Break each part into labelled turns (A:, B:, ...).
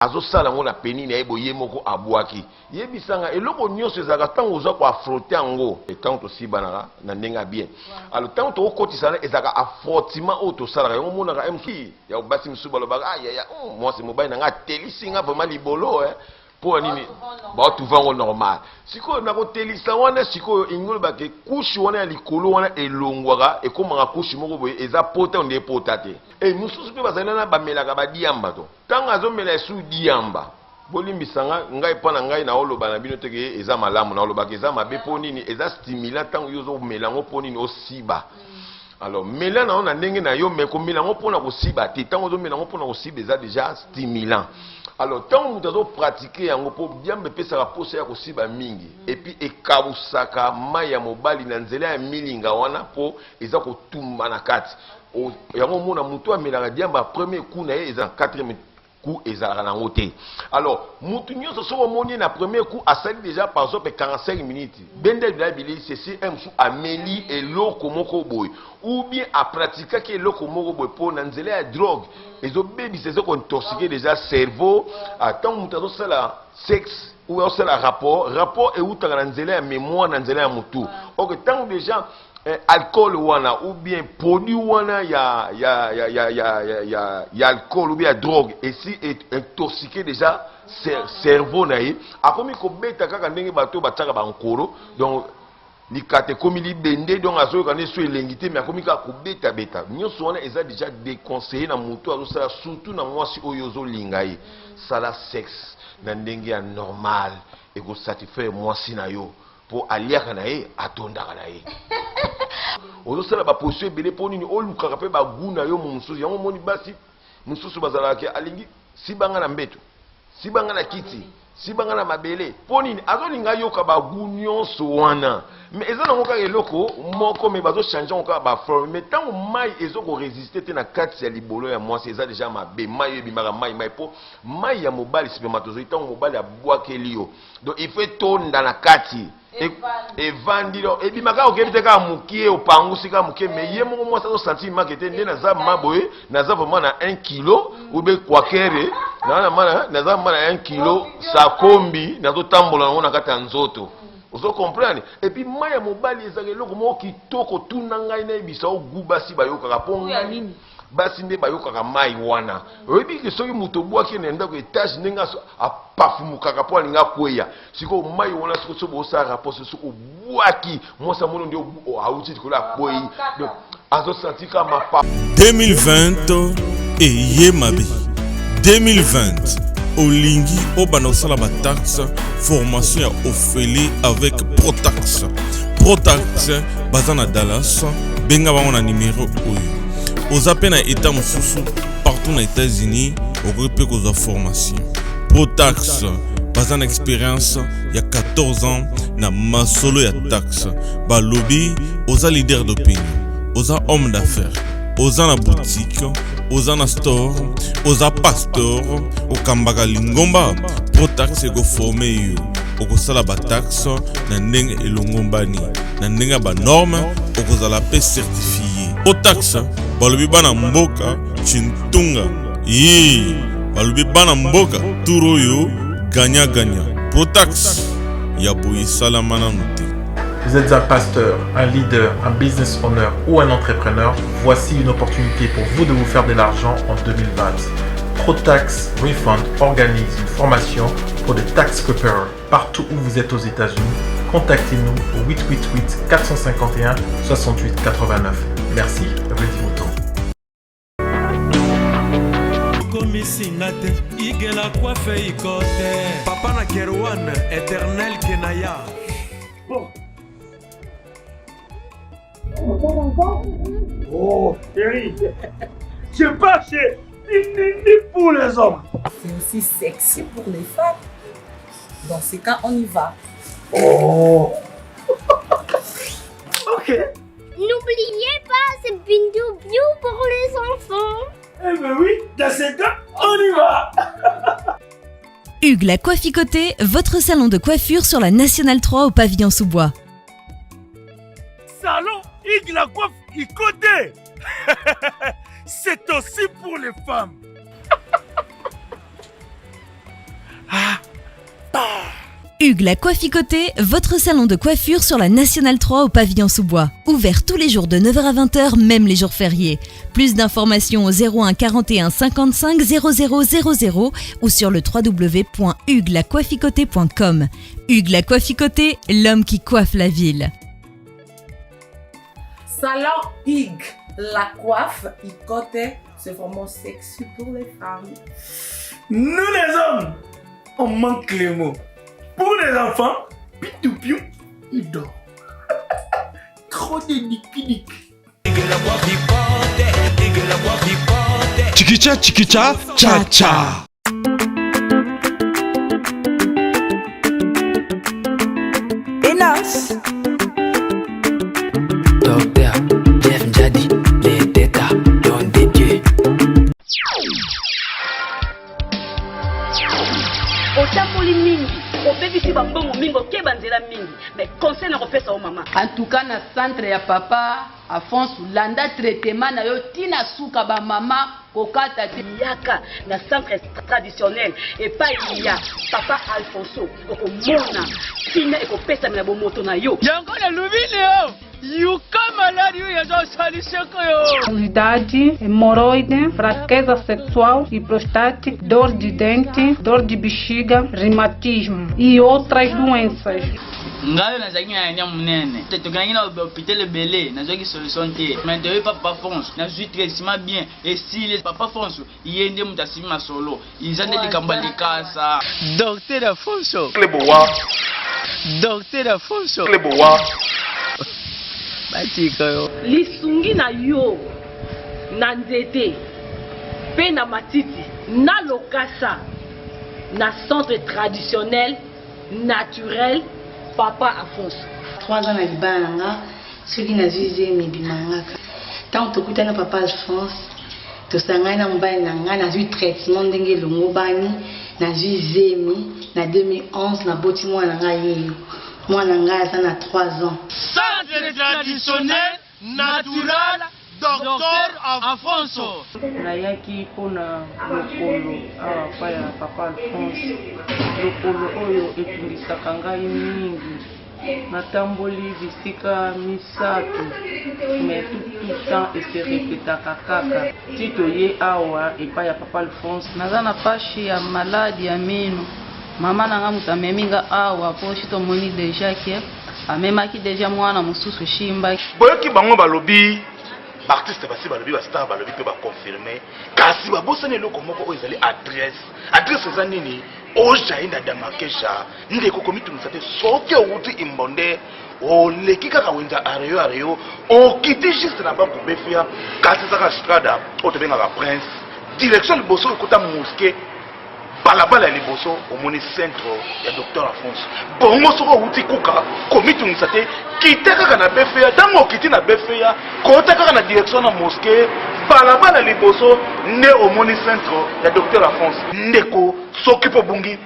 A: Azosala yango na peni na ye boye ye moko abwaki. Yebisa nga eloko nionso ezalaka tango oza ko affroter yango tango tosibanaka na ndenge ya bien alors tango toko kotisa wana ezalaka affrotement oyo tosalaka yango omonaka eh mosusu ya basi mosusu balobaka ah yaya hum mwasi mobali na nga atelisi nga vraiment libolo eh mpo ya nini bao trouve yango normal sikoyo na kotelisa wana sikoyo elingi oloba ke couche wana ya likolo wana elongwaka ekomaka couche moko boye eza pota onde pota te e mosusu mpe bazali nana bamelaka badiamba to Tango azo mela esu diamba. Bolimbisa nga, ngai epa na ngai nao loba na bino te ke eza malamu, nao loba ke eza mabe po nini eza stimulant tango yo ozo mela yango po nini osiba. Alors mela na yo na ndenge na yo mais komela yango pona kosiba te, tango ozo mela yango pona kosiba eza dejà stimulant. Alors tango moto azo pratiquer yango po diamba epesaka posa ya kosiba mingi et puis ekawusaka mayi ya mobali na nzela ya milinga wana po eza kotumba na kati. Yango omona mutu amelaka diamba premier coup na ye eza quatrième coup ezalaka nango te. Alors mutu nyonso soki omoni ye na premier coup asali déjà par exemple 45 minutes bende bila bilei ceci un mosusu ameli eloko moko boye ou bien apratikaki eloko moko boye mpo na nzela ya drogue ezobebisa ezo kointoxique déjà cerveau. Ntango moto azosala sexe ou azosala rapport, rapport eutaka na nzela ya mémoire na nzela ya motu. Ok, ntango déjà Eh, alcool wana ou bien produit wana ya ya ya ya ya ya ya, ya alcool ou bien ya drogue esi intoxiqué déjà cerveau na ye akomi kobeta kaka ndenge bato batiaka bankolo donc likata ekomi libende donc azoyoka nde so elengi te mais akomi kaka kobetabeta nyonso wana eza déjà déconseillé na moto azosala surtout na mwasi oyo ozolinga ye sala sexe na ndenge ya normal ekosatisfaire mwasi na yo Po aliaka na ye atondaka na ye. Ozosala ba position ebele po nini olukaka pe ba gout na yo mosusu yango omoni basi mosusu bazalaka ke alingi siba nga na mbeto siba nga na kiti siba nga na mabele po nini azolinga ayoka ba gout nyonso wana mais eza nango kaka eloko moko mais bazo changer yango kaka ba forme mais ntango mai ezo ko résister te na kati ya libolo ya mwasi eza deja mabe mai oyo ebimaka mai mai po mai ya mobali spermatozoïde ntango mobali abwakeli yo donc il faut etonda na kati evandi donc ebima kaka okebi te kaka mokie opangusi kaka mokie mais ye moko mwasi azosentir make te nde naza ma boye naza vraiment na 1 kilo ou bien kwakere naza ma na 1 kilo sakombi nazotambola nango na kati ya nzoto ozo comprendre et puis mai ya mobali ezalaka eloko moko kitoko tuna ngai nayebisa yo gu basi bayokaka mpo ngai Basi nde bayokaka mayi wana. Oyebi ke soki moto obwaki ye na ndako etage ndenge apafumukaka mpo alingi akweya. Sikoyo mayi wana sikoyo soki bosala rapport soki obwaki mwasi amoni nde awuti likolo akweyi. Donc azo sentir kaka mapa.
B: 2020 eye mabe 2020 olingi obanda kosala bataxe formation ya ofele avec protax protax baza na dallas benga bango na nimero oyo oza mpe na etat mosusu partout na états-unis okoki mpe kozwa formation protax baza na expérience ya 14 ans na masolo ya taxe balobi oza leader d'opinion oza homme d'affaires oza na boutique oza na store oza pasteur okambaka lingomba protax ekoforme yo okosala bataxe na ndenge elongombani na ndenge ya banorme okozala mpe certifie protax balobi bana mboka chintunga ye balobi bana mboka tour oyo gagna gagna protax ya boye esalama nanu te
C: Vous êtes un pasteur, un leader, un business owner ou un entrepreneur, voici une opportunité pour vous de vous faire de l'argent en 2020. ProTax Refund organise une formation pour des tax preparers partout où vous êtes aux États-Unis. Contactez-nous au 888 451 68 89. Merci, Rudy Mouton.
D: okomisi nga te igela kwafe ikote papa na kerwan éternel kenaya
E: bon. Oh, chérie, je pars chez Nini pour les hommes.
F: C'est aussi sexy pour les femmes. Dans ces cas, on y va.
E: Oh. Ok.
G: N'oubliez pas, c'est Bindou Bio pour les enfants.
E: Eh ben oui, dans ces cas, on y va.
H: Hugues la Coifficoté, votre salon de coiffure sur la Nationale 3 au pavillon sous-bois.
E: Salon Hugues la Coifficoté. C'est aussi pour les femmes.
H: Hugues la Coifficoté, votre salon de coiffure sur la Nationale 3 au pavillon sous-bois. Ouvert tous les jours de 9h à 20h, même les jours fériés. Plus d'informations au 01 41 55 00 00 ou sur le www.huguelacoifficoté.com. Hugues la Coifficoté, l'homme qui coiffe la ville.
F: Salon Hugues, la coiffe Icote, c'est vraiment sexy pour les femmes.
E: Nous les hommes, on manque les mots. Pour les enfants, pitoupiou, il dort. Trop de diki
B: Chikicha chikicha cha cha.
I: Enas.
J: Docteur Jeff Njadi, les têtes don de Dieu.
K: Otamboli mingi, obebisi ba mbongo mingi, okeba nzela mingi, mais conseil nakopesa yo mama.
L: En tout cas na centre ya papa Afonso landa traitement na yo ti na suka ba mama kokata te.
K: Yaka na centre traditionnel epai ya papa Alfonso okomona kimia ekopesamela bomoto na yo.
M: Yango nalobi leo yuka maladi oyo azosalisaka yo.
N: Obesidade, hemorroide, fraqueza sexual e prostate, dor de dente, dor de bexiga, reumatismo e outras doenças.
M: Ngai oyo nazalaki na hernie munene te tokendaki na hopital ebele nazwaki solution te mais toye pa papa Fonso nazwi traitement bien esili papa Fonso ye nde moto asimbi masolo eza nde likambo ya likasa. Docteur Afonso.
C: Cleboa.
M: Docteur Afonso.
C: Cleboa.
M: Batika yo.
K: Lisungi na yo na nzete mpe na matiti na lokasa na centre traditionnel naturel papa Afonso.
O: 3 ans na libala na nga soki nazwi zemi ebima ngaka ntango tokutani na papa Alphonse tosangani na mobali na nga nazwi traitement ndenge elongobani nazwi zemi na 2011 naboti mwana na nga yeyo mwana na nga aza na 3 ans.
M: Centre traditionnel natural Docteur Afonso.
P: Nayaki mpo na lokolo awa epai ya papa Alphonse. Lokolo oyo etungisaka ngai mingi. Natamboli bisika misatu mais tout tout temps e se repetaka kaka. Ti toye awa epai ya papa Alphonse.
Q: Naza na pashi ya malade ya minu. Mama na nga moto amemi nga awa po si tomoni dejà que Amemaki dejà mwana mosusu shimba.
C: Boyoki bango balobi ba artistes basi balobi ba stars balobi pe ba confirme kasi babosani eloko moko oyo ezali adresse. Adresse eza nini? Ojainda Damakesha ndeko komitungisa te soki owuti Imbonde oleki kaka wenze Areo Areo okiti juste na banque Befia kasi ezaka strada oyo tobengaka Prince direction liboso ekota mosquee Balabala ya liboso omoni centre ya Docteur Afonso. Bongo soki owuti kuka, komitungisa te, kita kaka na BFA. Tango okiti na BFA, kota kaka na direction na mosquee, balabala ya liboso nde omoni centre ya Docteur Afonso. Ndeko, soki pe obungi,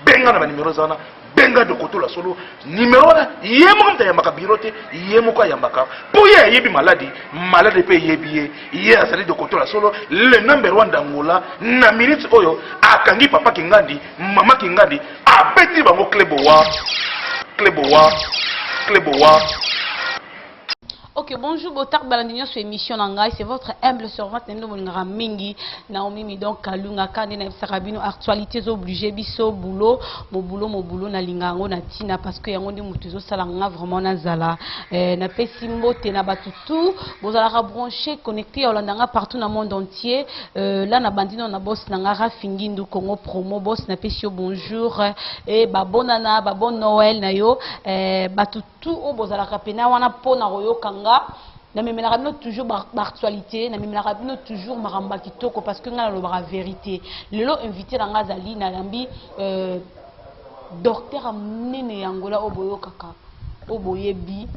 C: benga na ba numero eza wana. Benga Dokotola solo numero wana ye moko moto ayambaka biro te ye moko ayambaka mpo ye ayebi maladi maladi mpe eyebi ye ye azali Dokotola solo le number one d'Angola na minute oyo akangi papa Kingandi mama Kingandi abeti bango cleboa cleboa cleboa.
R: Ok bonjour botar balandi nyonso émission na ngai c'est votre humble servante na bino bolingaka mingi Naomi Midon Kalunga ka nde nayebisaka bino actualité ezo oblige biso boulot mobulo mobulo nalinga yango na ntina parce que yango nde moto ezosala nga vraiment nazala eh, napesi mbote na bato tout bozalaka branché connecté ya olanda nga partout na monde entier euh, là nabandi nano na boss na nga Rafi Ngindu Congo promo boss napesi yo bonjour eh, babonana babon Noël na yo eh, bato Tout oyo bozalaka pena wana pona koyoka nga na memelaka bino toujours ba actualité na memelaka bino toujours makambo ya kitoko parce que nga nalobaka verite lelo invité na nga azali nayambi euh, docteur ya monene ya Angola oyo boyokaka oyo boyebi.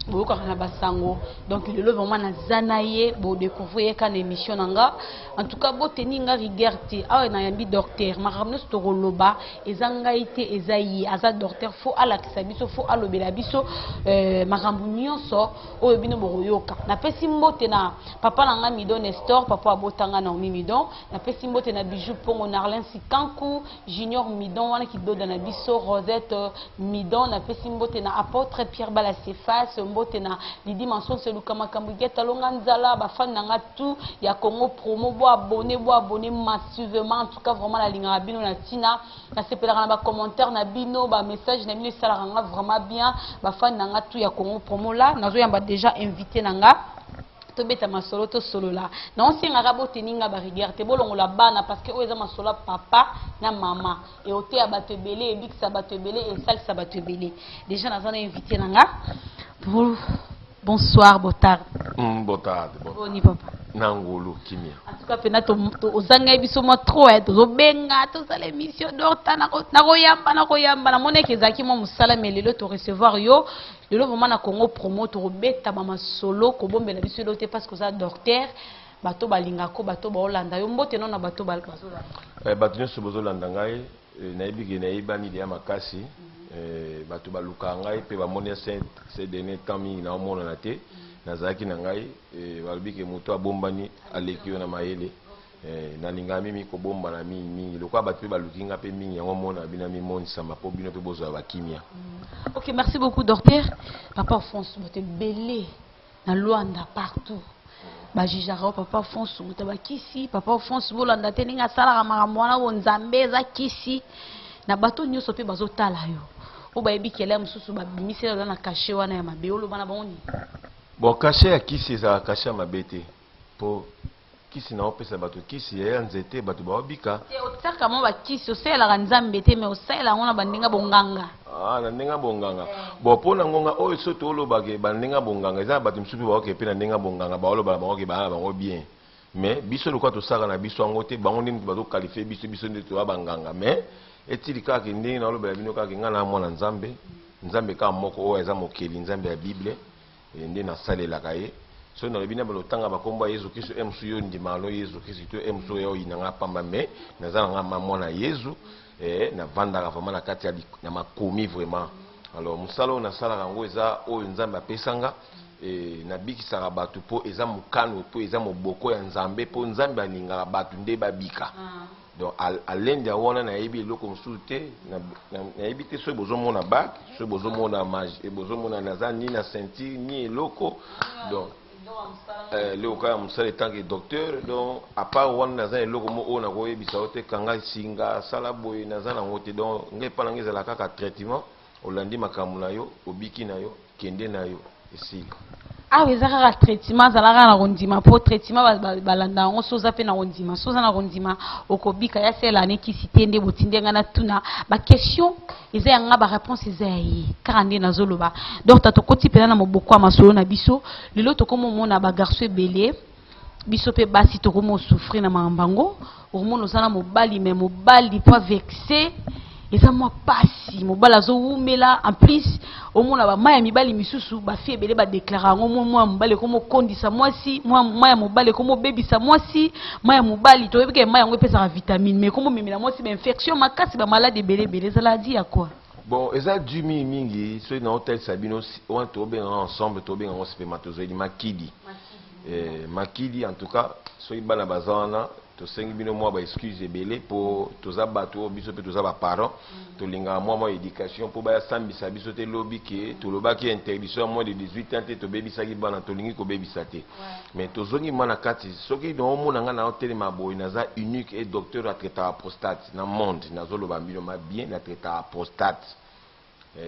R: Boyokaka na basango. Donc lelo vraiment naza na ye, bo découvrir ye kaka na émission na nga. En tout cas boteni nga rigueur te. Awa nayambi docteur, makambo nyonso tokoloba eza ngai te, eza ye. Aza docteur, faut alakisa biso, faut alobela biso euh, makambo nyonso oyo bino bokoyoka. Napesi mbote na papa na nga Midon Nestor, papa abota nga Naomi Midon. Napesi mbote na Bijou Pongo, Narlin Sikanku, Junior Midon wana kidoda na biso, Rosette Midon. Napesi mbote na Apotre Pierre Bala Cephas, mbote na Lydie Mansonse Luka Makambo Igeta Longa Nzala, ba fan na nga tout ya Congo Promo, bo abonner, bo abonner massivement. En tout cas vraiment nalingaka bino na tina. Nasepelaka na ba commentaires na bino, ba messages na bino esalaka nga vraiment bien. Ba fan na nga tout ya Congo Promo là, nazoyamba déjà invité na nga. Tobeta masolo, tosolola. Naosengaka boteni nga ba rigueur te, bolongola bana parce que oyo eza masolo ya papa na mama. Eoteya bato ebele, ebikisa bato ebele, esalisa bato ebele. Déjà naza na invité na nga. Bonsoir, botarde.
A: Botarde, botarde.
R: Boni papa.
A: Na ngolu kimia.
R: En tout cas pena to, to ozanga biso mwa trop eh, tozobenga tozala émission dorta nakoyamba nakoyamba namonaki ezalaki mwa mosala mais lelo to recevoir yo lelo vraiment na Congo promo tokobeta ba masolo kobombela biso eloko te parce que oza docteur bato balingako bato baolanda yo mbote no na bato bazolanda.
A: Eh, bato nyonso bozolanda ngai eh, nayebi ke nayebani deya makasi eh, bato balukaka ngai mpe bamoni ces dernier temps mingi naomonana te nazalaki na ngai eh, balobi ke moto abombani aleki yo na mayele eh, nalingaka mingi kobombana mingi mingi lokola bato mpe baluki nga mpe mingi yango mona bino mimonisama mpo bino mpe bozwa bakimia.
R: Ok, merci beaucoup docteur. Papa Alphonse, bato ebele na Luanda partout bajijaka yo papa Alphonse moto ya bakisi. Papa Alphonse bolanda te ndenge asalaka makambo wana bo nzambe eza kisi na bato nyonso mpe bazotala yo oyo bayebi kele mosusu babimisela oza na cachet wana ya mabe oloba na bango nini?
A: Bon, cachet ya kisi ezalaka cachet ya mabe te mpo kisi na opesa bato kisi ya nzete bato baobika.
R: Te, otiaka mwa bakisi osalelaka nzambe te mais osalela yango na bandenge bonganga.
A: Ah, na ndenge bonganga. Bon, mpo na ngonga oyo so tolobake bandenge bonganga eza na bato mosusu mpe baoke mpe na ndenge bonganga baoloba na bango ke baa na bango bien mais biso lokola tosalaka na biso yango te bango nde moto bazokalifie biso biso nde toya banganga mais etili kaka ke ndenge naolobela bino kaka ke ngai na mwana nzambe nzambe kaka moko oyo aza mokeli nzambe ya bible nde nasalelaka ye soki nalobi na bino otanga bakombo ya yezu kristu e mosusu yo ndimaka no yezu kristu to e mosusu oya oyina nga pamba mais naza na nga ma mwana yezu eh, navandaka vraiment na kati ya, ya makomi vraiment. Alors mosala oyo nasalaka yango eza oyo nzambe apesanga eh, nabikisaka bato mpo eza mokano mpo eza moboko ya nzambe mpo nzambe alingaka bato nde babika. Donc alende wana nayebi eloko mosusu te nayebi te soki bozomona bac soki bozomona mage bozomona naza ni na ceinture ni eloko donc eloko ya mosala etant que docteur. Donc à part wana naza eloko mo oyo nakoyebisa yo te kanga singa sala boye naza nango te. Donc ngai epa na ngai ezala kaka traitement olandi makambo na yo obiki na yo kende na yo esili.
R: Awa eza kaka traitement azalaka na kondima mpo traitement balanda yango so oza mpe na kondima so oza na kondima okobika ya sela ne kisi te nde botindi ngai natuna baquestion eza ya nga baréponse eza ya ye kaka nde nazoloba. Donc ta tokoti mpena na moboko ya masolo na biso lelo tokomi omona bagarçon ebele biso mpe basi tokomi osouffrir na makambo yango okomona oza na mobali mais mobali mpo avexe eza mwa pasi mobali azowumela en plus omona bamai ya mibali misusu bafi ebele badeklara yango mwa mwa mobali ekomi okondisa mwasi mwa mai ya mobali ekomi obebisa mwasi mai ya mobali toyebi ke mai yango epesaka vitamine mais ekomi omemela mwasi bainfection makasi bamaladi ebele ebele ezala di ya quoi?
A: Bon, eza du mingi mingi soki naotalisa bino wana tobengaka ensemble tobengaka yango spermatozoïde makidi. Eh, makidi en tout cas soki bana baza wana tosengi bino mwa baexcuse ebele mpo toza bato oyo biso mpe toza baparent tolingaka mwa mwa éducation mpo bayasambisa biso te lobi ke tolobaki interdiction ya moins de 18 ans te tobebisaki bana tolingi kobebisa te mais tozongi ma na kati soki naomona ngai naotelema boye naza unique et docteur atraitaka prostate na monde nazoloba bino ma bien natraitaka prostate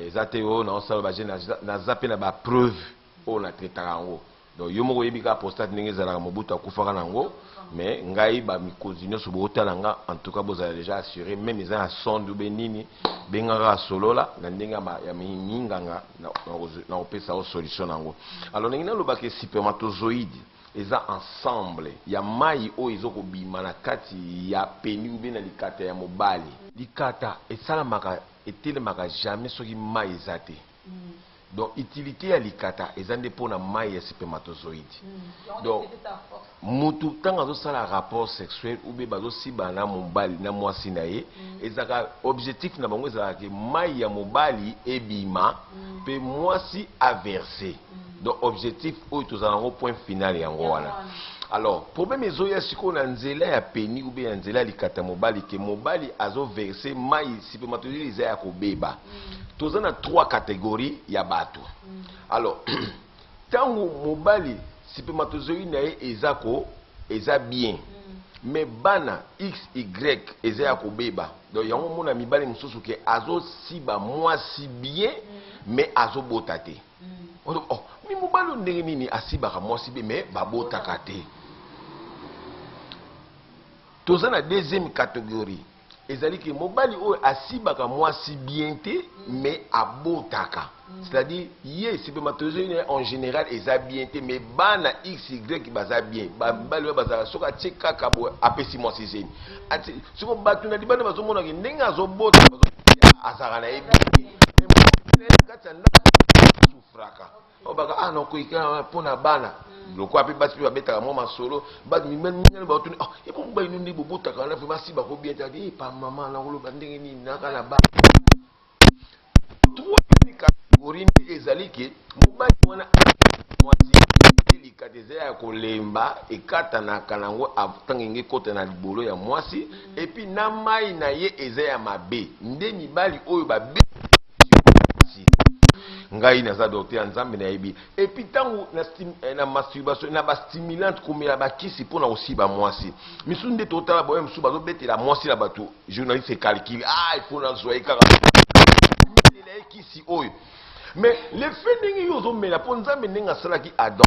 A: eza te oyo naosala baje naza mpe na bapreuve oyo natraitaka yango. Donc yo moko oyebi kaka prostate ndenge ezalaka mobutu akufaka nango mais ngai bamikonzi nyonso bootala nga en tout cas bozala déjà assuré même eza na sonde ube nini bengaka solola na ndenge ya minganga na kopesa yo solution nango. Alors ndenge nalobaka spermatozoïde eza ensemble ya mai oyo ezokobima na kati ya peni ube na likata ya mobali. Likata esalamaka etelemaka jamais soki mai eza te. Donc utilité ya likata eza nde mpo na mai ya spermatozoïde. Donc mutu ntango azosala rapport sexuel ou bien bazosiba na mobali na mwasi na ye, ezalaka objectif na bango ezalaka ke mai ya mobali ebima mpe mwasi averse. Donc objectif oyo tozala yango, point final yango wana. Alors problème ezoya sikoyo na nzela ya pénis ou bien ya nzela ya likata mobali, ke mobali azoverse mai, spermatozoïde eza ya kobeba. Toza na trois catégories ya bato. Alors ntango mobali spermatozoïde na ye eza ko eza bien, mais bana xy eza ya kobeba. Donc yango omona mibali mosusu ke azosiba mwasi bien, mais azobota te. Oh, mi mobali oyo ndenge nini asibaka mwasi bien, mais babotaka te? Toza na deuxième catégorie, ezali ke mobali oyo asibaka mwasi bien te, mais abotaka. C'est-à-dire ye spermatozoïde en général eza bien te, mais bana xy baza bien. Bamibali oyo bazalaka soki atie kaka boye, apesi mwasi zemi. Siko bato na libanda bazomonaka ndenge azobota, azalaka na ye bien te, na kati ya ndako asufraka. Oyo baka ah nakoyika mpo na bana lokola mpe basi mpe babetaka mwa masolo. Bato mibali batuni: "Ah, ebo mobali no nde bobotaka wana vraiment si bako bien te?" Adi pa mama nakoloba ndenge nini naka na bana. Troisième catégorie nde ezali ke mobali wana mwasi elikata eza ya kolemba, ekatanaka nango ntango enge ekota na libolo ya mwasi, et puis na mai na ye eza ya mabe. Nde mibali oyo babe ngai naza docteur ya Nzambe, nayebi. Et puis ntango na masturbation, na bastimulante, komela bakisi mpona kosiba mwasi misusu, nde totala boye mosusu bazobetela mwasi na bato. Journaliste calcule: "Ah, il faut nazwa ye kaka, melela ye kisi oyo." Mais le fait ndenge yo ozomela, mpo Nzambe ndenge asalaki Adam,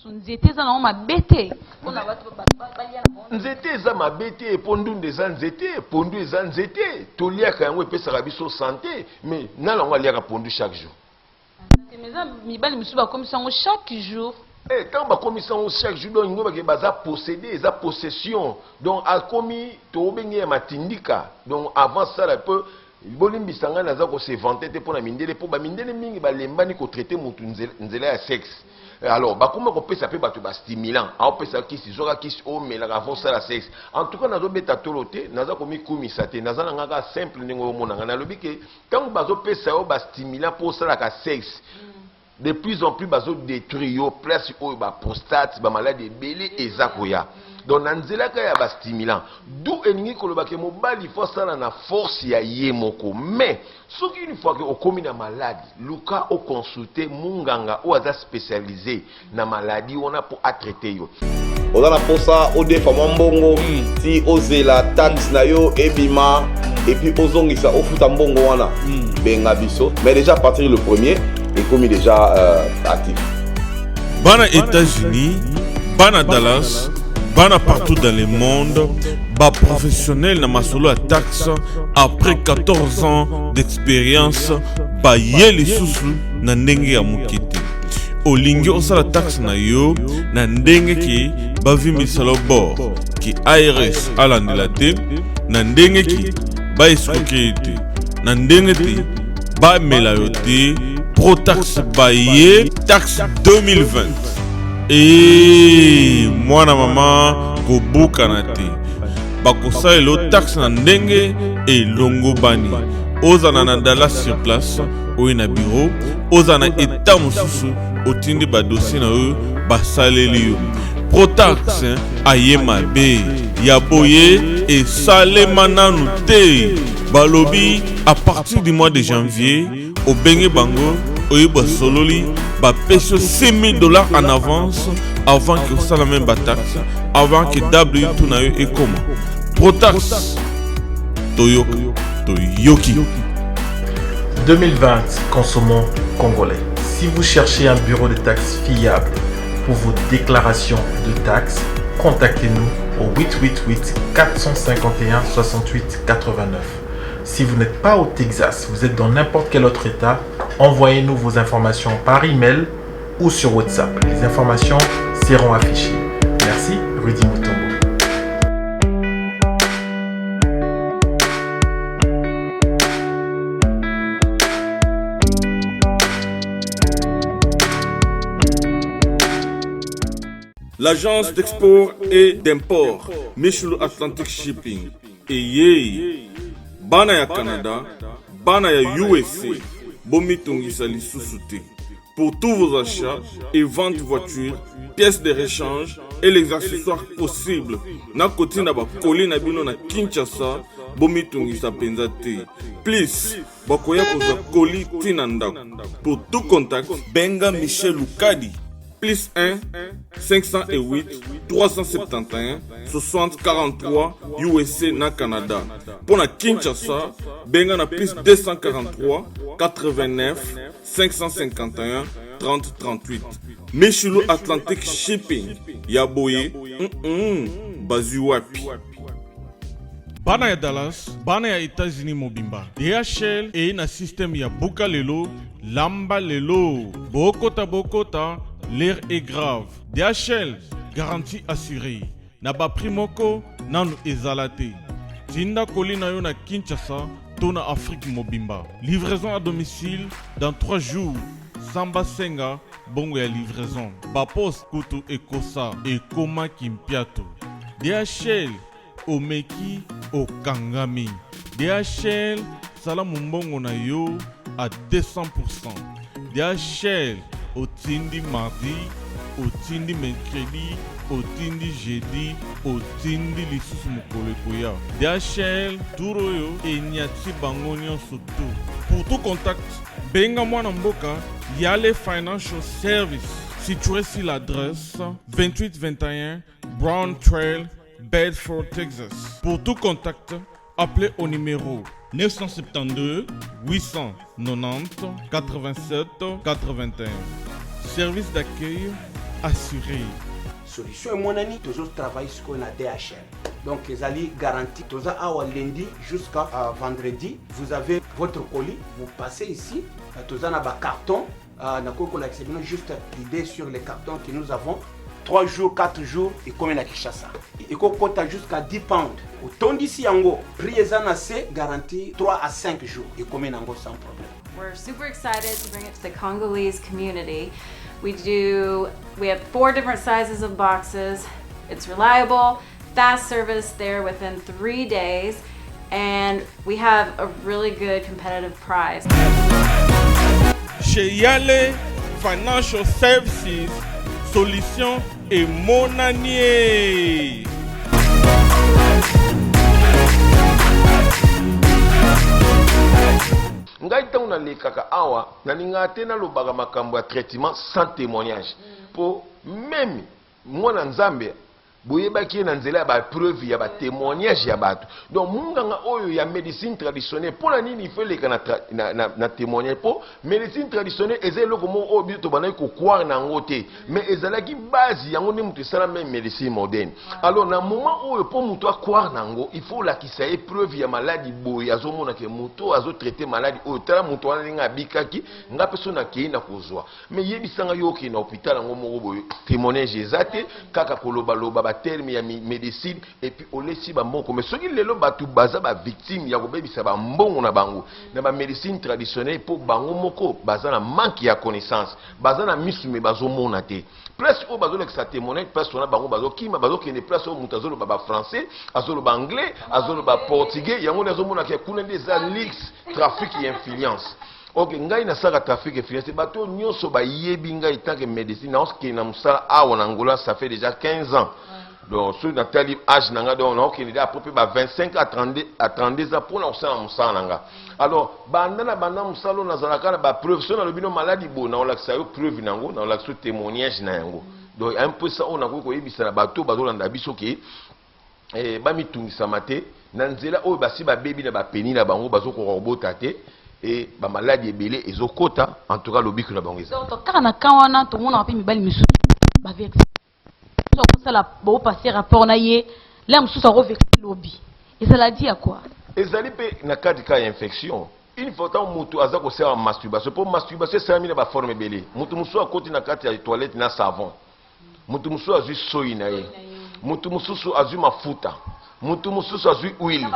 R: Nzete eza nango mabe te mpona bato balia na bango?
A: Nzete eza mabe te, mpo ndunda eza nzete, pondu eza nzete, toliaka yango, epesaka biso santé. Mais nani yango aliaka pondu chaque jour?
R: Mais eza mibali mosusu bakomisa yango chaque jour.
A: Ntango bakomisa yango chaque jour, donc ngo bake baza possédé, eza possession. Donc akomi tobenge ya matindika. Donc avant sala mpe bolimbisa ngai, naza kose vanter te mpo na mindele, mpo bamindele mingi balembani kotraiter motu nzela ya sexe. Alors bakoma kopesa mpe bato bastimulant, aopesa kisi, zwaka kisi omelaka avant osala sexe. En tout cas nazobeta tolo te, naza komikumisa te, naza na nga kaka simple ndenge omona ngai. Nalobi ke ntango bazopesa yo bastimulant mpo osalaka sexe, de plus en plus bazodétruire yo place oyo baprostate, bamaladi ebele eza koya. Donc na nzela kaka ya bastimulant du elingi koloba ke mobali fo asala na force ya ye moko. Mais soki une fois ke okomi na maladi, luka oconsulte munganga oyo aza spécialisé na maladi wana mpo atraite yo.
I: Oza na mposa odefa mwa mbongo ti ozela taxe na yo ebima, et puis ozongisa, ofuta mbongo wana, benga biso. Mais déjà à partir le premier ekomi déjà actif.
B: Bana États-Unis, bana Dallas, bana partout dans le monde, baprofessionnel na masolo ya taxe après 14 ans d'expérience baye lisusu na ndenge ya moke te. Olingi osala taxe na yo na ndenge ke bavimbisala bord, ke IRS alandela te, na ndenge ke baescroquer ye te, na ndenge te bamela yo te, Protax baye taxe 2020. E mwana mama, kobukana te, bakosalela yo taxe na ndenge elongobani. Ozala na Dallas sur place, oyo na bureau, ozala na eta mosusu, otindi badossier na yo, basaleli yo. Protax aye mabe ya boye esalema nanu te. Balobi à partir du mois de janvier, obenge bango, oyo basololi, bapesi yo 5000 $ en avance avant ke osala même bataxe, avant ke W2 na yo ekoma. Protax, toyoka toyoki.
C: 2020, consommons congolais. Si vous cherchez un bureau de taxes fiable pour vos déclarations de taxes, contactez-nous. au 888 451 68 89. Si vous n'êtes pas au Texas, vous êtes dans n'importe quel autre état, envoyez-nous vos informations par email ou sur WhatsApp. Les informations seront affichées. Merci, Rudy Mutombo.
B: L'agence d'export et d'import Michelu Atlantic Shipping eyei bana ya Canada, bana ya USA bomitungisa lisusu te. Pour tous vos achats et ventes voitures, pièces de rechange et les accessoires possibles na kotinda ba colis na bino na Kinshasa bomitungisa mpenza te. Plus bakoya kozwa colis ti na ndako. Pour tout contact, benga Michel Lukadi plus 1 508 371 60 43 USA na Canada. Mpo na Kinshasa, benga na plus 243 89 551 30 38. Michulu Atlantic Shipping ya boye mm -mm, bazwi wapi? Bana ya Dallas, bana ya Etats-Unis mobimba, DHL eye na système ya buka lelo, lamba lelo. Bokota bokota, l'air est grave. DHL, garantie assurée. Na ba prix moko nanu ezala te. Tinda colis na yo na Kinshasa to na Afrique mobimba. Livraison à domicile dans 3 jours sans basenga bongo ya livraison. Ba poste kutu ekosa ekoma kimpiato. DHL omeki okangami. DHL sala mombongo na yo à 200%. DHL otindi mardi, otindi mercredi, otindi jeudi, otindi lisusu mokolo ekoya. DHL tour oyo enyati bango nyonso tout. Pour tout contact, benga mwana mboka Yale Financial Service situé sur l'adresse 2821 Brown Trail, Bedford, Texas. Pour tout contact, appelez au numéro 972 890 87 81. Service d'accueil assuré.
S: Solution emonani, tozo travailler sikoyo na DHL. Donc ezali garantie. Toza awa lundi jusqu'à euh, vendredi. Vous avez votre colis, vous passez ici. Euh, toza na ba carton. Euh, nakoki kolakisa bino juste l'idée sur les cartons que nous avons. 3 jours, 4 jours ekomi na Kinshasa. Ekokota jusqu'à 10 pounds. Otondisi yango, prix eza na se, garantie 3 à 5 jours. Ekomi nango sans problème.
T: We're super excited to bring it to the Congolese community. We do we have four different sizes of boxes. It's reliable, fast service there within 3 days and we have a really good competitive price.
B: Chez Yale Financial Services, solution et monanier.
A: Ngai ntango nalekaka awa nalingaka te nalobaka makambo ya traitement sans témoignage mpo meme mwana nzambe Boyebaki ye na nzela ya ba preuve ya ba temoignage ya bato. Donc munganga oyo ya medicine traditionnelle pona nini il faut eleka na, na, na, na temoignage? Po medicine traditionnelle eza eloko moko oyo biso tobandaki ko croire na yango te, mais ezalaki base yango nde moto esala meme medicine moderne. Alors na moment oyo po moto a croire na yango il faut olakisa ye preuve ya maladi boye, azomona ke moto oyo azo traiter maladi oyo, tala moto wana ndenge abikaki, nga pe soki nakeyi nakozwa. Mais yebisa nga yo okende na hopital yango moko boye temoignage eza te kaka koloba loba ba terme ya medecine et puis olesi ba mbongo mais soki lelo batu baza ba victime ya kobebisa ba mbongo na bango na ba medecine traditionnelle po bango moko baza na manque ya connaissance baza na misu mais bazomona te place oyo bazolakisa temoignage place wana bango bazokima bazokende place oyo moto azoloba ba français azoloba anglais azoloba portugais yango nde azomona ke kuna nde eza luxe trafic ya influence Ok, ngai nasalaka trafic influence, bato oyo nyonso bayebi ngai tant que médecine, naokende na mosala awa na Angola, ça fait déjà 15 ans. Donc soki natali âge na ngai, donc naokende déjà à peu près ba 25 à 32, à 32 ans mpona kosala mosala na ngai. Alors banda na banda mosala oyo nazalaka na ba preuve, soki nalobi no maladi boye, nakolakisa yo preuve na yango, nakolakisa yo témoignage na yango. Donc un peu ça oyo nakoki koyebisa na bato oyo bazolanda biso ke eh, bamitungisama te na nzela oyo basi babebi na bapeni na bango bazokoka kobota te e bamaladi ebele ezokota en tout cas lobiko na bango eza
R: Donc kaka na camp wana tomonaka mpe mibali misusu baverse kosala bopase rapport na ye. La mosusu akoverse lobi. Ezala di ya quoi?
A: Ezali mpe na kati kaka ya infection. Une fois ntango moto aza kosala masturbation, mpo masturbation esalami na baforme ebele. Moto mosusu akoti na kati ya toilette na savon, moto mosusu azwi soyi na ye, moto mosusu azwi mafuta, moto mosusu azwi huile,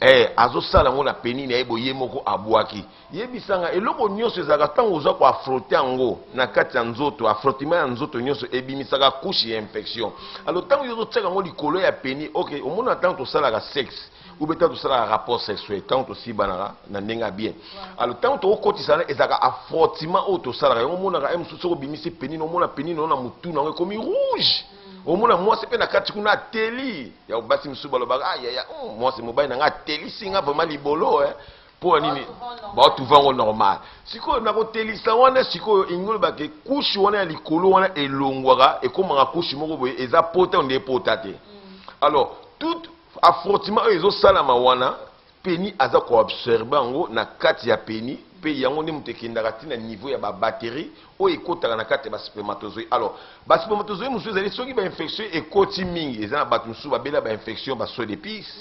A: eh, azosala yango na peni na ye boye moko abwaki. Yebisa nga, eloko nyonso ezalaka ntango oza ko affronter yango na kati ya nzoto, affrontement ya nzoto nyonso ebimisaka couche ya infection. Alors ntango yo ozotiaka yango likolo ya peni, ok, omona ntango tosalaka sexe ou bien ntango tosalaka rapport sexuel, ntango tosibanaka na ndenge ya bien, alors ntango tokokotisa wana ezalaka affrontement oyo tosalaka yango. Omonaka ye mosusu soki obimisi peni na, omona peni na yo na motu na yango ekomi rouge. Omona mwasi mpe na kati kuna ateli ya basi mosusu balobaka, ah, yaya, mwasi mobali na nga atelisi nga vraiment libolo, eh. Mpo ya nini baotrouve yango normal? Sikoyo na kotelisa wana, sikoyo elingi oloba ke couche wana ya likolo wana elongwaka, ekomaka couche moko boye eza pota nde pota te. Alors tout affrontement oyo ezosalama wana, peni aza koabsorbe yango na kati ya peni, mpe yango nde moto ekendaka ntina niveau ya babatterie oyo ekotaka na kati ya baspermatozoïde. Alors baspermatozoïde mosusu ezali soki bainfection ekoti mingi, eza na bato mosusu babela bainfection, baso de pisse,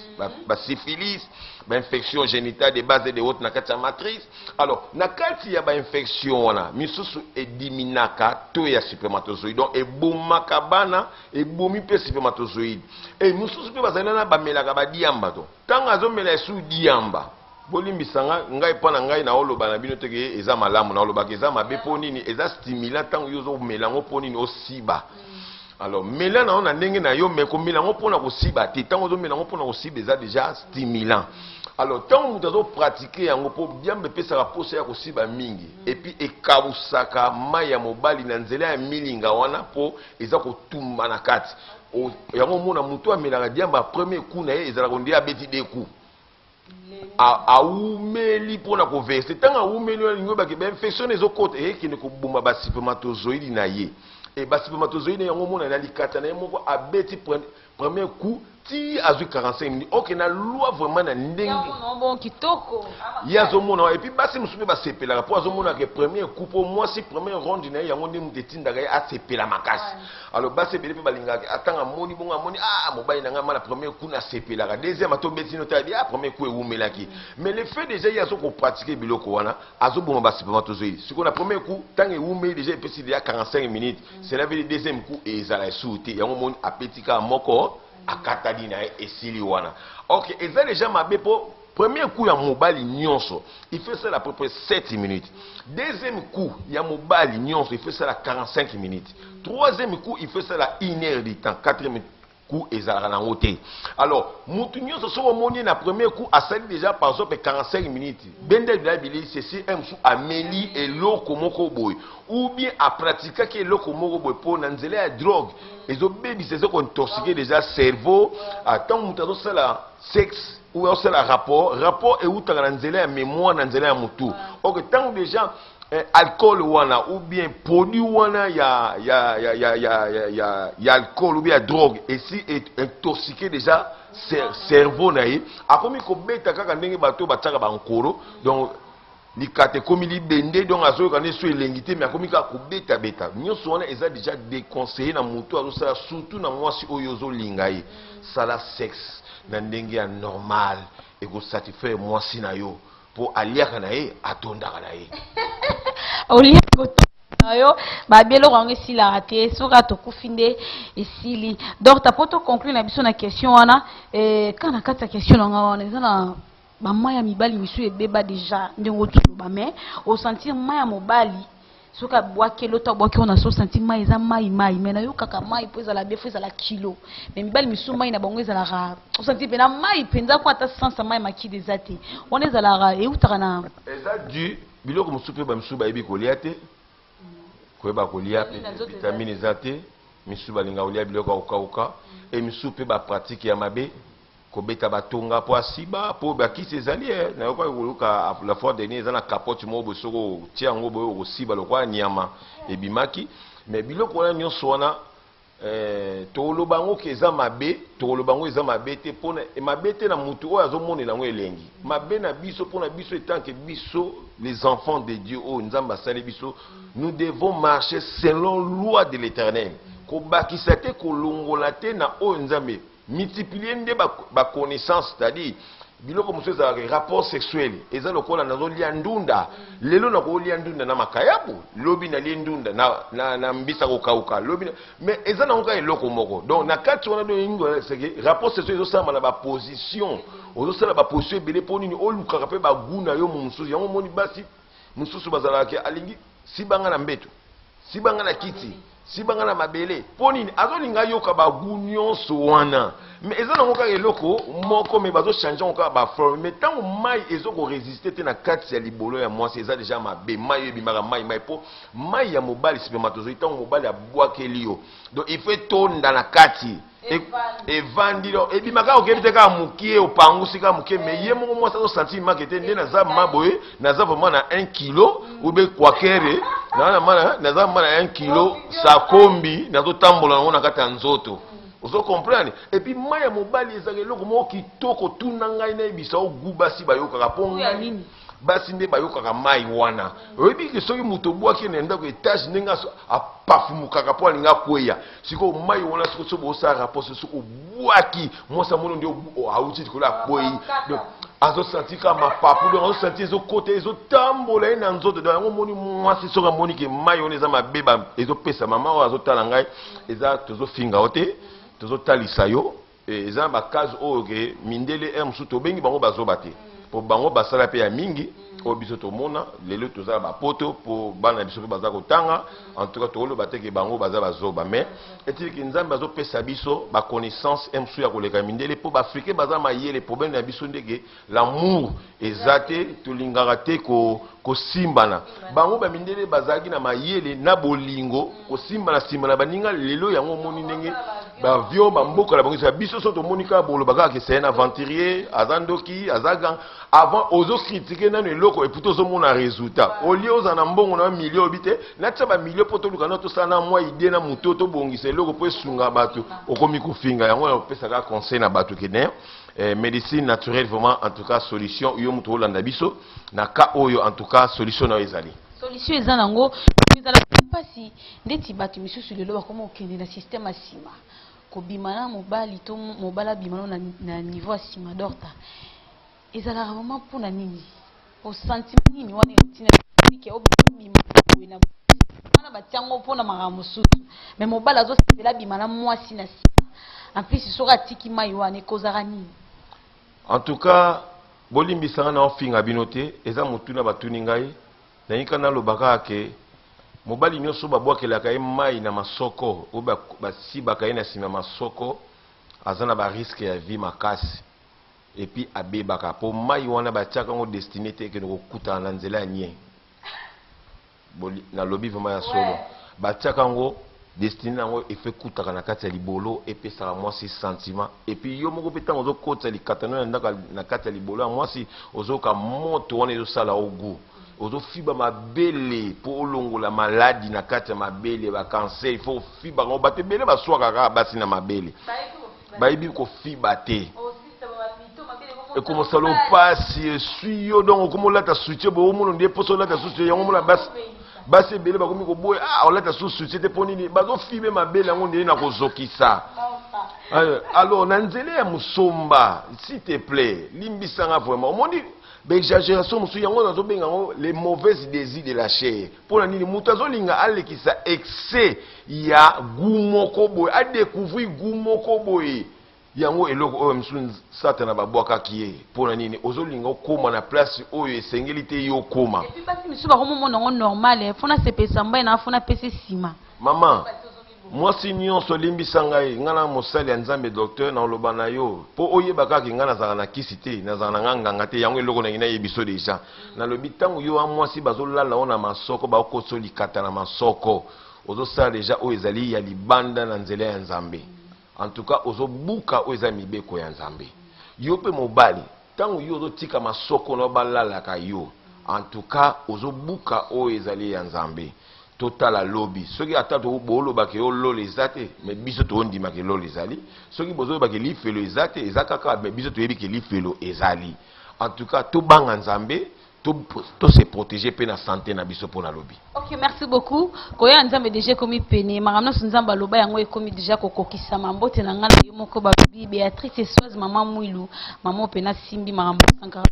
A: basyphilis, bainfection génitale de base et de haute na kati ya matrice. Alors na kati ya bainfection wana misusu ediminaka to ya spermatozoïde, donc ebomaka bana, ebomi mpe spermatozoïde. E mosusu mpe bazali nana bamelaka badiamba, to ntango azomela esu diamba, bolimbisa nga, ngai mpo na ngai naoloba na bino teke eza malamu, naolobaka eza mabe. Mpo nini? Eza stimulant. Ntango yo ozomela yango, mpo nini osiba? Alors mela na yo na ndenge na yo, mais komela yango mpona kosiba te. Ntango ozomela yango mpona kosiba, eza déjà stimulant. Alors ntango moto azopratike yango, mpo diamba epesaka mposa ya kosiba mingi, et puis ekabusaka mai ya mobali na nzela ya milinga wana, mpo eza kotumba na kati. Yango omona moto amelaka diamba, premier coup na ye ezalaka nde abeti deux coups, awumeli mpona koverse. Ntango awumeli wana, lingi oyebake bainfection ezokota, eyekende koboma baspermatozoïde na ye. E baspermatozoïde yango, omona na likata na ye moko abeti premier coup ti azwi 45 minutes. Ok, na loi vraiment na ndenge
R: bon kitoko.
A: Ye azomona. Et puis basi mosusu mpe basepelaka mpo azomonaka premier coup, mpo mwasi premier ronde na ye, yango nde moto etindaka ye asepela makasi. Alors basi ebele mpe balingaka, atanga amoni bongo, amoni, ah, mobali na ngai ma na premier coup nasepelaka, deuxième ata obeti no tabi, ah, premier coup ewumelaki. Mais le fait déjà ye azokopratike biloko wana, azoboma baspermatozoïde. Sikoyo na premier coup, ntango ewumeli déjà, epesi déjà 45 minutes, cela veut dire deuxième coup ezala esusu te. Yango moni apeti kaka moko, akatani na ye, esili wana. Ok, eza déjà mabe, mpo premier coup ya mobali nyonso il faut esala à peu près 7 minutes, deuxième coup ya mobali nyonso il faut esala 45 minutes, troisième coup il faut esala 1 heure du temps, quatrième coup ezalaka nango te. Alors mutu nyonso soki omoni na premier coup asali déjà par exemple 45 minutes, bende bila bilei, ceci un mosusu ameli eloko moko boye ou bien apratikaki eloko moko boye, mpo na nzela ya drogue ezobebisa, ezokointoxique déjà cerveau. Ntango moto azosala sexe ou azosala rapport, rapport eutaka na nzela ya mémoire, na nzela ya motu. Ok, ntango déjà alcool wana ou bien produit wana ya alcool ou bien ya drogue esi intoxiqué déjà cerveau na ye, akomi kobeta kaka ndenge bato batiaka bankoro. Donc likata ekomi libende, donc azoyoka nde so elengi te, mais akomi kaka kobetabeta. Nyonso wana eza déjà déconseillé na motu azosala, surtout na mwasi oyo ozolinga ye. Sala sexe na ndenge ya normal, ekosatisfaire mwasi na yo, mpo aliaka na ye, atondaka na ye.
R: Oliaka na yo, babi eloko yango esilaka te, soki tokufi nde esili. Donc tapo toconclure na biso na question wana, ka na kati ya question na nga wana, eza na bamai ya mibali misu ebeba déjà ndenge otoloba, mais osentir mai ya mobali soki abwaki eloko, abwaki oyo na so, osentir mai eza mai mai, mais nayokaka mai mpo ezala be, fo ezala kilo. Mais mibali misusu mai na bango ezalaka, osentir mpena mai mpenza ko ata sens ya mai makidi eza te. Wana ezalaka eutaka na
A: Eza du biloko mosusu mpe bamisusu bayebi kolia te, koyeba kolia mpe vitamine eza te. Misusu balingaka kolia biloko ya kokauka, e misusu mpe bapratike ya mabe, kobeta batonga mpo asiba, mpo bakisi ezali. Nayokaki koluka la fois dernier, eza na capote moko boye, soki otia yango boye okosiba lokola nyama ebimaki. Mais biloko wana nyonso wana, tokoloba yango ke eza mabe, tokoloba yango eza mabe te, mpona mabe te na motu oyo azomonela yango elengi. Mabe na biso, mpona biso etanke biso les enfants de Dieu oyo Nzambe asali biso, nous devons marcher selon loi de l'Éternel, kobakisa te, kolongola te na oyo Nzambe. Multiplier nde ba, ba connaissance, c'est-à-dire biloko mosusu ezalaka rapport sexuel eza lokola nazolia ndunda lelo, nakolia ndunda na makayabu, lobi nalie ndunda na mbisa kokauka, lobi mais eza nango kaka eloko moko. Donc na kati wana, donc c'est que rapport sexuel ezosalama na baposition, ozosala baposition ebele. Mpo nini? Olukaka mpe bagoût na yo mosusu. Yango omoni basi mosusu bazalaka, alingi sibanga na mbeto, sibanga na kiti, sibanga na mabele. Mpo nini? Azolinga ayoka bagoût nyonso wana, mais eza nango kaka eloko moko, mais bazochanger yango kaka baforme. Mais ntango mai ezokorésister te na kati ya libolo ya mwasi, eza déjà mabe. Mai oyo ebimaka mai mai, mpo mai ya mobali, spermatozoïde, ntango mobali abwakeli yo, donc il faut etonda na kati, evandi, donc ebimaka, okebi te, kaka mokie, opangusi kaka mokie. Mais ye moko mwasi azosentir make te nde naza ma boye, naza vraiment na 1 kilo ube kwakere, naza ma na 1 kilo sakombi, nazotambola nango na kati ya nzoto. Ozo comprendre? Et puis mai ya mobali ezalaka eloko moko kitoko. Tuna ngai, nayebisa o goût basi bayokaka, mpo ngai basi nde bayokaka mai wana. Oyebi ke soki moto obwaki na ndako étage, ndenge apafumukaka mpo alingi akweya. Sikoyo mai wana, sikoyo soki bosala rapport, soki obwaki, mwasi amoni nde auti likolo, akweyi, donc azosentir kaka mapapu, donc azosentir ezokota, ezotambola ye na nzoto. Donc yango omoni mwasi soki amoni ke mai wana eza mabe, ezopesa mama oyo azotala ngai, eza tozofinga yo te, tozotalisa yo. Eza na bacase oyo ke mindele ere mosusu tobengi bango bazoba te, mpo bango basala mpe ya mingi oyo biso tomona lelo. Toza na bapoto mpo bana na biso mpe baza kotanga. En tout cas tokoloba te ke bango baza bazoba, mais etiliki Nzambe azopesa biso baconnaissance e mosusu ya koleka mindele, mpo baafricain baza mayele. Problème na biso ndeke l'amour eza te, tolingaka te kosimbana. Bango bamindele bazalaki na mayele na bolingo, kosimbana simbana baninga. Lelo yango omoni ndenge baavion bamboka na bango eza. Biso so tomoni kaka boloba kaka ke c'est un aventurier, aza ndoki, aza gang. Avant ozocritiquer nano eloko, et puis tozomona résultat. Olie ozala na mbongo na milio, oyebi te, natia bamilio mpo toluka na tosala na mwa idée na moto, tobongisa eloko mpo esunga bato, okomi kofinga. Yango na kopesaka conseil na bato kene médecine naturelle vraiment, en tout cas solution. Yo moto olanda biso na cas oyo, en tout cas solution na yo ezali.
R: Solution eza nango. Ezala mpasi ndeti bato misusu lelo bakoma kokende na système ya nsima, kobima na mobali to mobali abima no na niveau ya nsima. Docteur, ezalaka vraiment mpona nini? Osentiment nini wana etina ke obima boye na wana? Batiango mpona makambo mosusu, mais mobali azosepela abima na mwasi na nsima. En plus soki atiki mai wana, ekozaka nini?
A: En tout cas bolimbisanga na ofinga bino te, eza motuna batuni ngai. Nayika naloba kaka ke mobali nyonso babwakelaka ye mai na masoko oyo, basibaka ye na nsima ya masoko, aza na barisque ya vie makasi, et puis abebaka, mpo mai wana batiaka yango destiné te ekende kokutana na nzela ya nie. Nalobi vraiment ya solo, batiaka yango destiné yango efe ekutaka na kati ya libolo, epesaka mwasi sentiment. Et puis yo moko mpe, ntango ozokotisa likatano ya ndako na kati ya libolo ya mwasi, ozoyoka moto wana ezosala o goût, ozofiba mabele mpo olongola maladi na kati ya mabele, bacancer. Il faut ofiba yango. Bato ebele baswaka kaka basi na mabele, bayebi kofiba te, ekomosala opasi, eswi yo, donc okomi olata soutien boye, omona nde mposa olata soutien. Yango omona basi, basi ebele bakomi koboya, ah, olata su soutien te. Mpo nini? Bazofibe mabele yango ndenge na kozokisa. Alors na nzela ya mosomba, s'il te plaît, limbisanga vraiment, omoni baexagération mosusu, yango nazobenga yango les mauvaises désirs de la chair. Mpo na nini? Moto azolinga alekisa excès ya goût moko boye, adécouvrir goût moko boye. Yango eloko oyo mosusu Satana babwakaki ye. Mpo na nini ozolinga okóma na place oyo esengeli te yo okóma?
R: Et puis basi misusu bakomomona yango normal, fona sepelisa mbai na, fona apesa nsima.
A: Mama mwasi nyonso, limbisa ngai, ngai na mosali ya Nzambe, docteur, na oloba na yo mpo oyeba kaka ngai nazalaka na kisi te, nazalaka na ngai nganga te. Yango eloko nangi nayebi so déjà. Nalobi ntango yo wa mwasi bazolala o na masoko, bakokosa likata na masoko, ozosala déjà oyo ezali ya libanda na nzela ya Nzambe. En tout cas ozobuka oyo eza mibeko ya Nzambe. Yo mpe mobali, ntango yo ozotika masoko na yo balalaka yo, en tout cas ozobuka oyo ezali ya Nzambe. Totala lobi soki ata bolobaka yo lola eza te, mais biso toondimaka lola ezali. Soki bozolobaka lifelo eza te, eza kaka, mais biso toyebi ke lifelo ezali. En tout cas tobanga Nzambe. To, to se protéger mpe na santé na biso mpo na lobi.
R: Ok, merci beaucoup. Koya ya Nzambe deja ekomi pene. Makambo nyonso Nzambe aloba yango ekomi deja kokokisama. Mbote na ngai na yo moko balobi Beatrice Eswaz mama Mwilu, mama oyo pena simbi makambo ya Sankara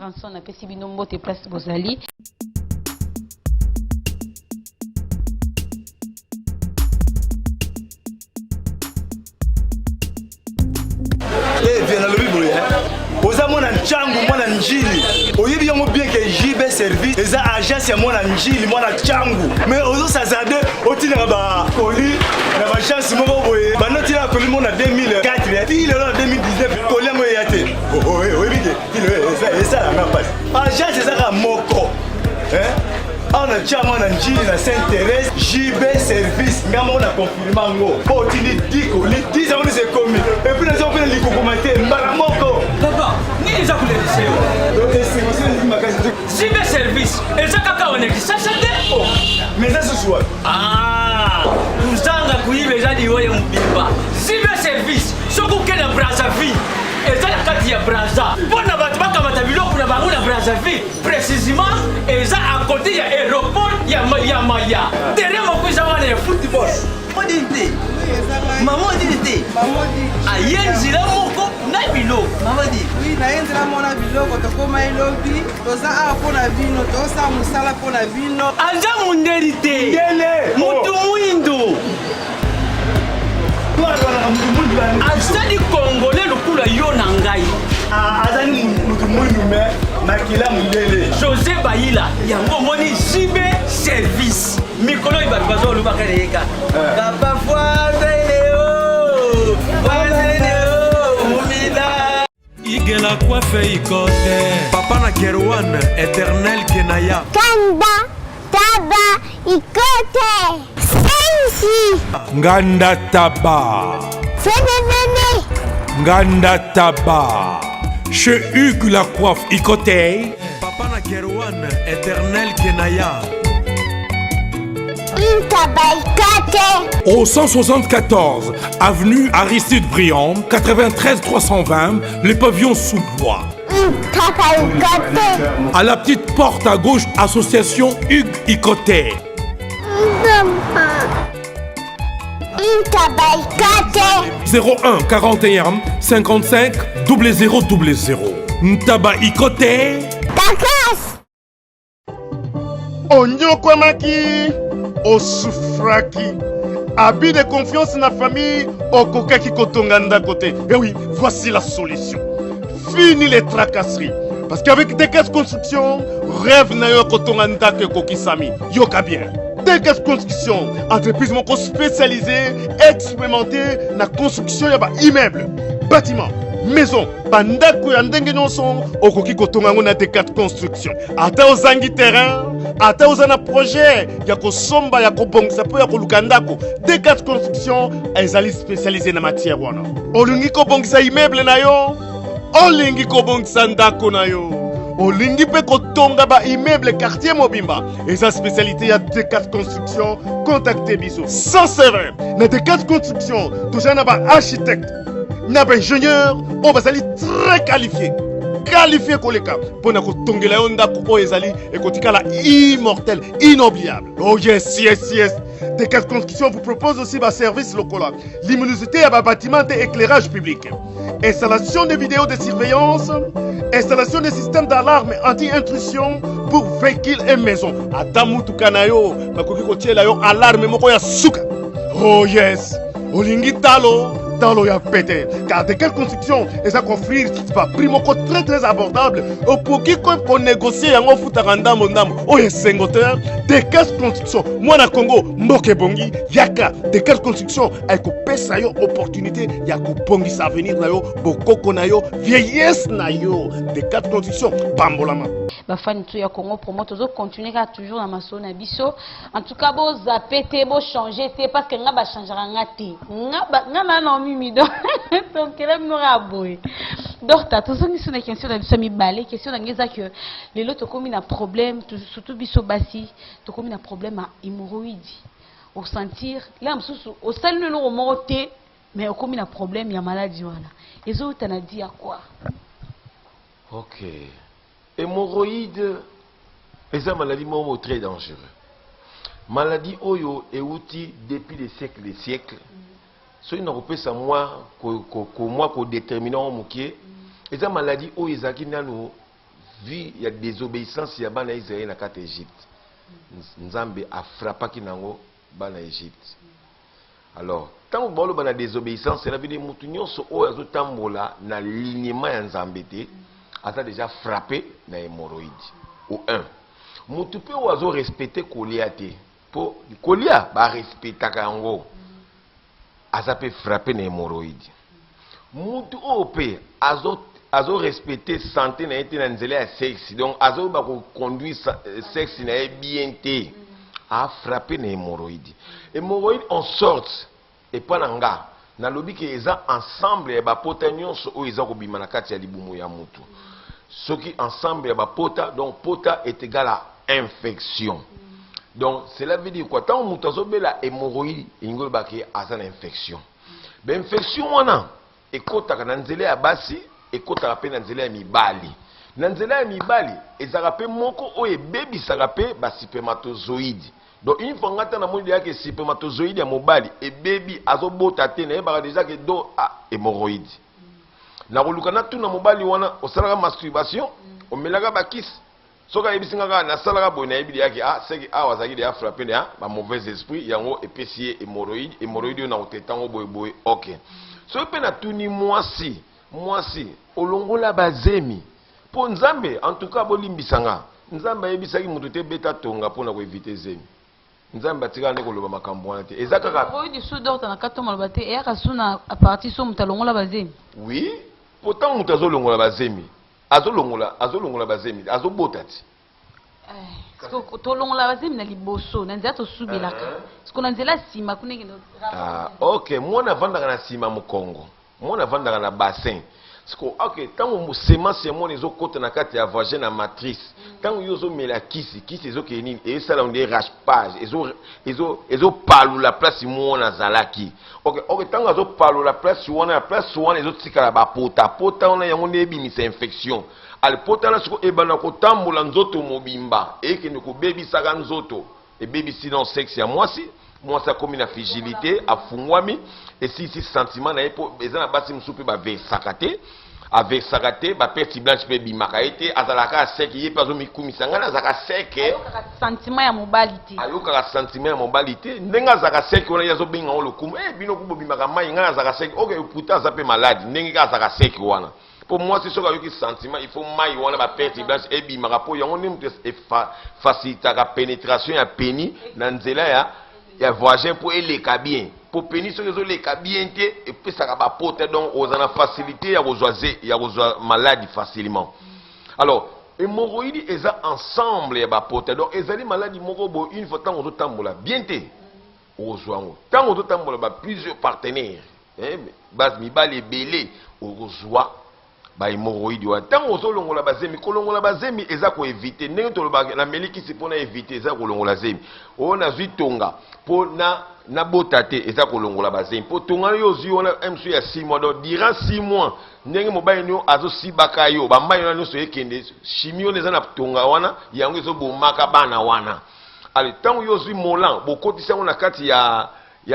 R: Ranson napesi bino mbote place bozali.
E: Eh, viens nalobi boye eh. oza mwana ncangu mwana njili oyebi yango bien ke jb service eza agence ya mwana njili mwana cangu mais ozosazarde otindaka bakoli na baagence moko boye banda otinaka koli moko na 2004 ti lelo na 2019 koli yango eya te oyebi ke ti lelo esalanga mpasi agence ezaka moko awa na tia mwana njili na sainte thérèse jb service nga moko na confirme yango mpo otindi 10 koli 10 yango nyonso ekomi epuis naza kopena likokoma te mbala moko
M: papa nini eza kolelisa yo
E: esengo soki eleki makasi
M: jb service eza kaka wana kisasa te
E: oh, mais eza susu wapi
M: ah, kozanga koyiba eza liwa ya mobimba jb service soki oke na brazzaville eza na kati ya braza mpo na bato bakamata biloko na bango na brazzaville Précisément, eza à côté ya aéroport ya ya maya. Terrain moko eza wana ya football. Odini te. Mama odini te. Aye nzela moko na biloko. Mama di.
P: Oui, naye nzela moko na biloko tokoma elobi toza awa mpo na bino tozosala mosala mpo na bino.
M: Aza mundeli te. Mutu muindo. Azali congolais lokola yo na ngai.
E: Ah, azali mutu mwindu me makila mundele.
M: Jose Bayila yango omoni JB service mikolo oyo bato bazolobaka na ye kaka eh. papa fwazele o fwazele o mumina
D: Igela coiffe ikote. Papa na Kerwan, éternel Kenaya.
G: Kanda, taba, ikote. Sensi.
B: Nganda taba.
G: Fene fene.
B: Nganda taba. Chez Hugues la coiffe Ikote.
D: Papa na Kerwan, éternel Kenaya.
B: Au 174, avenue Aristide Briand, 93 320, les pavillons sous bois. À la petite porte à gauche, association Hugues Ikote. 01 41 55 00 00. Ntaba Ikote.
U: Onyokwamaki, osufraki. Abus de confiance na famille, okokaki kotonga ndako te. Eh oui, voici la solution. Fini les tracasseries. Parce qu'avec DKS Construction, rêve na yo kotonga ndako ekokisami. Yoka bien. DKS Construction, entreprise moko spécialisée, expérimentée na construction ya ba immeubles, bâtiments, maisons, bandako ya ndenge nyonso okoki kotonga yango na D4 Construction. Ata ozangi terrain, ata oza na projet ya kosomba ya kobongisa mpo ya koluka ndako, D4 Construction ezali spécialisé na matière wana. Olingi kobongisa immeuble na yo, olingi kobongisa ndako na yo, olingi mpe kotonga ba immeuble quartier mobimba, eza spécialité ya D4 Construction. Contactez biso sans erreur na D4 Construction. Toza na ba architecte na ba ingénieur oyo bazali très qualifié qualifié koleka mpo na kotongela yo ndako oyo ezali ekotikala immortel inoubliable. Oh yes, yes, yes. D4 Construction vous propose aussi ba service lokola luminosité ya ba bâtiment et éclairage public, installation de vidéos de surveillance, installation de système d'alarme anti-intrusion pour véhicules et maisons. Ata mutuka na yo bakoki kotiela yo alarme moko ya suka. Oh yes, olingi talo talo ya pete car de quelle construction eza koffrir ba prix moko très très abordable, okoki konégocie yango ofutaka ndambo ndambo. Oyo esengo te. De quelle construction, mwana Congo, mboka ebongi, yaka. De quelle construction ekopesa yo opportunité ya kobongisa avenir na yo, bokoko na yo, vieillesse na yo. De quelle construction, pambolama.
R: Bafani tu ya Congo Promo, tozo continuer kaka toujours na masolo na biso. En tout cas, bo zapper te, bo changer te, parce que nga ba changera nga te. Nga ba, nga na na mimi do. Donc là bino ra boye. Docteur, tozongi sur na question na biso mibale, question na ngeza que lelo tokomi na problème, surtout biso basi, tokomi na problème ya hémorroïde. Au sentir, là mosusu osali eloko moko te, mais okomi na problème ya maladie wana. Ezouta na di ya quoi?
A: Ok. Hémorroïde eza maladie moko très dangereux. Maladie oyo euti depuis des siècles des siècles. Soki nakopesa mwa ko, ko, ko, mwa kodetermine yango moke, eza maladie oyo ezalaki nanu vie ya désobéissance ya bana Israël na kati ya Egypte. Nzambe afrappaki nango bana Egypte. Alors, ntango baloba na désobéissance, cela veut dire mutu nyonso oyo azotambola na alignement ya Nzambe te, aza déjà frappé na hémorroïde. Ou un. Mutu mpe oyo azorespecte kolia te, mpo kolia barespectaka yango, aza mpe frappé na hémorroïde. Mutu oyo mpe azo azo respecter santé na ye te na nzela ya sexe, donc azoyeba koconduire sexe na ye bien te, afrappe na hémorroïde. Hémorroïde en sorte epa na nga nalobi ke eza ensemble ya bapota nyonso oyo eza kobima na kati ya libumu ya mutu. Soki ensemble ya bapota, donc pota est égal à infection. Donc cela veut dire quoi? Ntango moto azobela hémorroïde, elingi oloba ke aza na infection. Bainfection wana ekotaka na nzela ya basi, ekotaka mpe na nzela ya mibali. Na nzela ya mibali ezalaka mpe moko oyo ebebisaka mpe baspermatozoïde. Donc une fois nga ata namoni deja ke spermatozoïde ya mobali ebebi, azobota te, nayebaka deja ke do ah, hémorroïde. Nakoluka natuna mobali wana, osalaka masturbation, omelaka bakisi? Soki ayebisi nga kaka nasalaka boye, nayebi deja ke ah, seke awa azalaki deja frappe na ba mauvais esprit, yango epesi ye hémorroïde. Hémorroïde oyo nakotraite yango boye boye, ok. Soki mpe natuni mwasi, mwasi olongola bazemi, mpo Nzambe, en tout cas bolimbisa nga, Nzambe ayebisaki moto te beta tonga mpona koevite zemi. Nzambe atikala nde koloba makambo wana te, eza kaka
R: Hémorroïde su docteur na kati maloba te, eyaka su na a partir so moto alongola bazemi.
A: Oui, po ntango moto azolongola bazemi, azolongola azolongola bazemi, azobota ti.
R: Siko tolongola bazemi na liboso na nzela tosubelaka, siko na nzela nsima kuna ekende.
A: Ah, ok, mwana avandaka na nsima mokongo, mwana avandaka na bassin. Siko ok, ntango semence ya mwana ezokota na kati ya vagin na matrice, ntango yo ozomela kisi, kisi ezokende nini, ezosala nde raspage, ezopalula place mwana azalaki. Ok, ok, ntango azopalola place wana, ya place wana ezotikala bapota pota wana, yango nde ebimisa infection. Ale pota wana siko ebanda kotambola nzoto mobimba, ekende kobebisaka nzoto, ebebisi na sexe ya mwasi. Mwasi akomi na frigilité, afungwami, esilisi sentiment na ye, mpo eza na basi mosusu mpe baversaka te, aversaka te, baperte blanche mpe ebimaka ye te, azalaka seke, ye mpe azomikumisa, ngai nazalaka seke.
R: Ayokaka sentiment ya mobali te.
A: Ayokaka sentiment ya mobali te, ndenge azalaka seke wana, ye azobenga yango lokumu. Eh, bino ku bobimaka mai, ngai nazalaka seke. Ok, pourtant aza mpe malade, ndenge kaka azalaka seke wana. Mpo mwasi soki ayoki sentiment, il faut mai wana baperte blanche ebimaka, mpo yango nde moto efacilitaka pénétration ya peni na nzela ya vagin, mpo eleka bien. Mpo peni soki ezoleka bien te, epesaka bapota, donc oza na facilité ya kozwa ze ya kozwa maladi facilement. Alors hémorroïde eza ensemble ya bapota, donc ezali maladi moko boye, une fois ntango ozotambola bien te, okozwa yango. Ntango ozotambola ba plusieurs partenaires, eh, base mibali ebele, okozwa ba hémorroïde wana. Ntango ozolongola bazemi, kolongola bazemi eza koevite, ndenge tolobaka nameli kisi mpona evite, eza kolongola zemi. Oyo nazwi tonga mpo na nabota te, eza kolongola bazemi. Mpo tonga yo ozwi wana msu ya 6 mois, donc durant 6 mois ndenge mobali nio azosibaka yo, bamai wana nyonso ekende, chimie wana eza na tonga wana, yango ezobomaka bana wana. Ale ntango yo ozwi molan, bokotisi yango na kati ya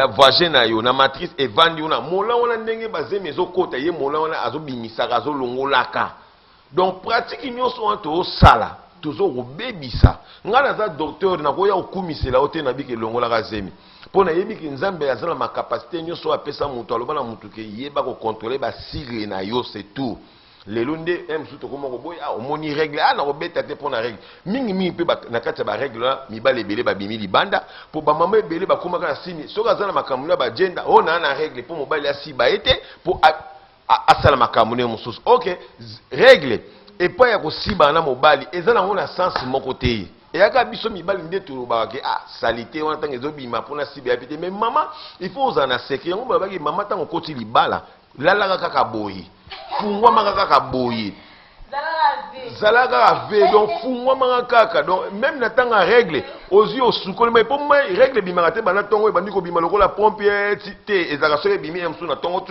A: vagin na yo, na matrice, evandi wana molan wana, ndenge bazemi ezokota, ye molan wana azobimisaka, azolongolaka. Donc pratique nyonso wana tozosala, tozokobebisa. Ngai naza docteur, nakoya kokumisela yo te nabiki elongolaka zemi, mpo nayebi ke Nzambe aza na makapasité nyonso oyo apesa moto, aloba na moto ke yeba kocontrole basigle na yo, c'est tout. Lelo nde mosusu tokoma koboya, ah, omoni règle, ah, nakobeta te mpo na règle. Mingimingi mpe na kati ya barègle wana, mibali ebele babimi libanda, mpo bamama ebele bakomaka na sini, soki aza na makambo na bagenda oyo naa na règle, mpo mobali asiba ye te, mpo asala makambo ndenge mosusu. Ok, règle epai ya kosibana na mobali eza nango na sens moko te. Eyaka biso mibali nde tolobaka ke ah, salite wana ntango ezobima mpona siba ya pe te. Mais mama, il faut ozala na secret. Yango balobaki mama, ntango okoti libala, lalaka kaka boye, fungwamaka kaka boye, zala kaka ve, donc fungwamaka kaka. Donc même na ntango ya règle, ozwi osukoli mai, mpo mai règle ebimaka te banda ntongo ebandi kobima lokola pompe ti te. Ezalaka soki ebimi ya mosusu na ntongo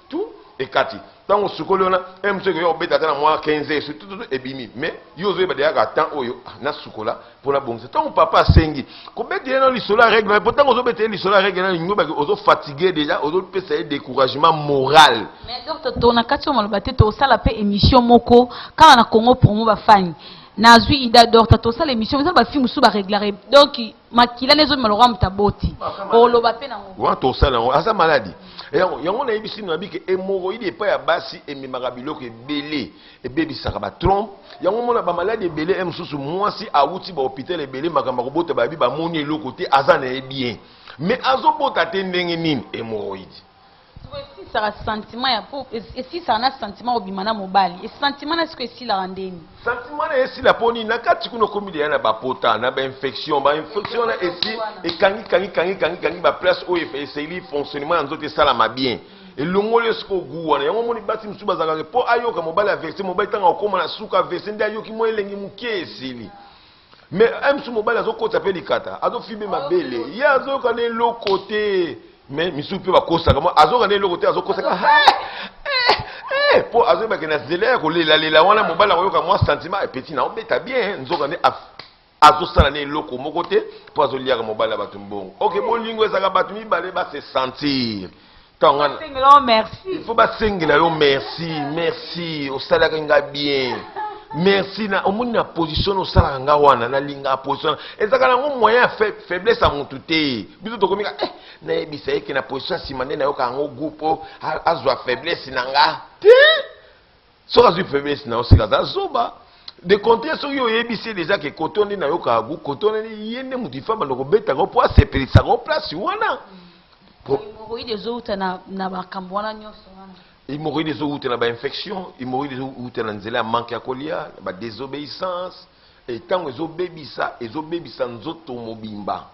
A: tu. Ekati. Ntango osukoli wana, heure mosusu ekoki kobeta ata na mwa 15 heures, surtout tout ebimi. Mais yo ozoyeba dejà kaka temps oyo ah, nasukola mpo nabongisa. Ntango papa asengi, kobetela ye nano lisolo ya règle, mpo ntango ozobetela ye lisolo ya règle nano, elingi olobake ozo fatigue dejà, ozopesa ye decouragement moral.
R: Mais docteur, to na kati oyo maloba te, tosala mpe émission moko kaka na Congo promo bafani. Nazwi ida docteur, tosala émission, eza ba filles mosusu ba reglare. Donc makila nde ezobima lokola moto aboti. Oloba mpe nango.
A: Wana tosala yango, aza maladi. Yango, yango nayebisi bino nabi ke hemorroïde epai ya basi ememaka biloko ebele, ebebisaka ba trompe. Yango omona ba maladi ebele, ye mosusu mwasi awuti ba hôpital ebele, makambo ya kobota bayebi bamoni eloko te, aza na ye bien. Mais azobota te ndenge nini? Hemorroïde.
R: Sikoyo esilisaka sentiment ya po esilisaka na sentiment obima na mobali e sentiment na sikoyo esilaka ndeni?
A: Sentiment na esila po nini? Na kati kuna okomi deja na ba pota na ba infection, ba infection wana esi ekangi kangi kangi kangi kangi ba place oyo esengeli fonctionnement ya nzoto esalama bien. Elongoli yo sikoyo gout wana. Yango omoni basi mosusu bazalaka po ayoka mobali averse, mobali ntango akokoma na suka averse nde ayoki mwa elengi moke esili. Mais un mosusu mobali azokotisa mpe likata, azofibe mabele, ye azoyoka na eloko te. Mais misusu mpe bakosaka, mwa azoyoka na eloko te, azokosaka mpo azoyebake na zela ya kolelalela wana mobali akoyoka mwa sentiment epeti na obeta bien, nzoka nde azosala na eloko moko te mpo azoliaka mobali ya bato mbongo. Ok, bolingo ezalaka bato mibale ba se sentir. Ntango nga na-
R: Basengela yo merci.
A: Il faut basengela yo merci, merci, osalaki nga bien. Merci na omoni na position osalaka nga wana, nalingaka position wana. Ezalaka nango moyen ya faiblesse ya mutu te. Biso tokomi ka nayebisa ye ke na position ya nsima nde nayoka yango gout mpo azwa faiblesse na nga te. Soki azwi faiblesse na yo seka aza zoba. De contraire soki oyebisi ye deja ke kote wana nde nayokaka gout, kote wana nde ye nde mutu ifa banda kobetaka yo mpo asepelisaka yo place wana.
R: Hemorroïde ezowuta na, na makambo wana nyonso wana.
A: Hemorroïde ezowuta na ba infection, hemorroïde ezowuta na nzela ya manque ya kolia, na ba désobéissance. Et ntango ezobebisa, ezobebisa nzoto mobimba.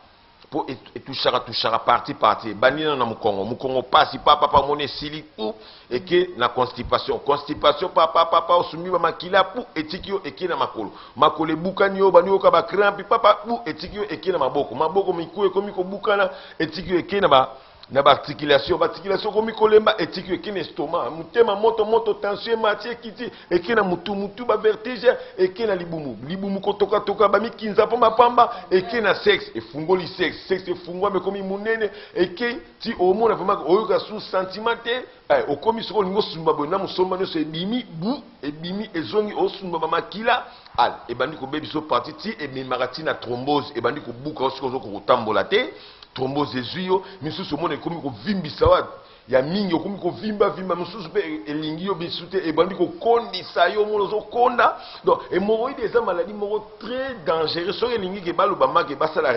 A: Po etushaka tushaka partie partie. Ebandi nano na mokongo, mokongo pasi pa pa pa omoni esili pu eke na constipation, constipation pa pa pa pa osumbi ba makila pu etiki yo eke na makolo, makolo ebukani yo obandi koyoka ba crampe pa pa pu etiki yo eke na maboko, maboko mikuwa ekomi kobukana etiki yo eke na ba na ba articulation, ba articulation ekomi kolemba etiki yo eke na estomac, motema moto moto tension emati ekiti eke na mutu, mutu ba vertige eke na libumu, libumu kotoka toka ba mikinza pamba pamba eke na sexe, efungoli sexe, sexe efungwami ekomi munene eke ti omona vraiment oyoka sous sentiment te, okomi sikoyo olingi osumba boye na mosomba nyonso ebimi bu ebimi ezongi osumba ba makila al ebandi kobebisa yo partie ti ememaka ti na thrombose ebandi kobuka yo sikoyo ozokoka kotambola te. Thrombose ezwi yo, misusu omona ekomi kovimbisa wa ya mingi, okomi kovimba vimba, mosusu mpe elingi yo bisu te, ebandi kokondisa yo, omona ozokonda. Donc hemorroïde eza maladie moko très dangereux, soki elingi ke baloba make basala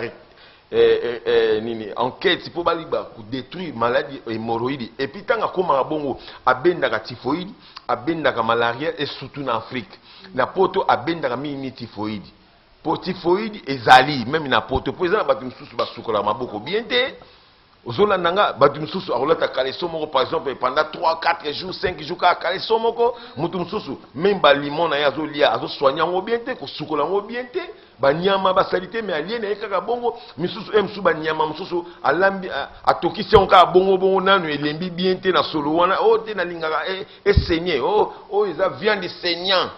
A: nini enquête mpo baliba kodétruire maladie hemorroïde. Et puis ntango akomaka bongo abendaka typhoïde, abendaka malaria et surtout na Afrique, na poto abendaka mingi mingi typhoïde. Po typhoïde ezali meme na poto, po eza na bato misusu basukolaka maboko bien te. Ozolanda nga, bato misusu akolata caleçon moko par exemple pendant 3, 4 jours, 5 jours kaka caleçon moko. Moto mosusu meme ba limon na ye azolia, azosoigne yango bien te, kosukola yango bien te, ba nyama basali te mais alie na ye kaka bongo. Misusu, eh, mosusu ba nyama mosusu alambi, atokisi yango kaka bongo bongo, nanu elembi bien te na solo wana. Oh te, nalingaka, eh, esaigne. Oh, oh, eza viande saignant.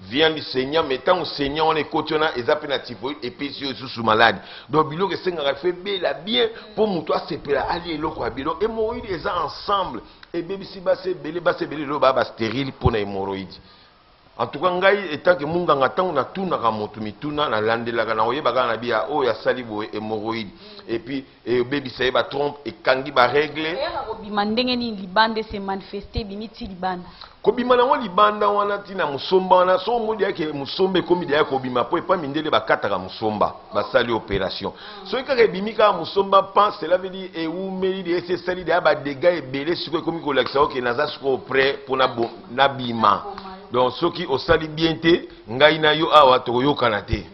A: Viande saignant, mais tango saignant wana ekoti wana eza pe na typhoïde epesi yo lisusu malade. Donc biloko esengaka il faut ebela bien po mutu asepela alia eloko ya bien. Donc hémorroïde eza ensemble ebebisi basi ebele, basi ebele lelo ba ba stérile pona hémorroïde. En tout cas ngai etant que munganga tango natunaka mutu mituna nalandelaka na koyeba kaka na biya oyo asali boye hémorroïde et puis ebebisa ye ba trompe ekangi ba règle.
R: Eyaka kobima ndenge nini libanda ese manifeste ebimi ti libanda.
A: Kobima nango libanda wana ti na musomba wana soki omoni deja ke musomba ekomi deja kobima po epa mindele bakataka musomba basali operation soki kaka ebimi kaka musomba pan cela veut dire ewumeli deja esi esali deja ba degats ebele sikoyo ekomi kolakisa yo ke naza sikoyo près po nabima donc soki osali bien te ngai na yo awa tokoyokana te.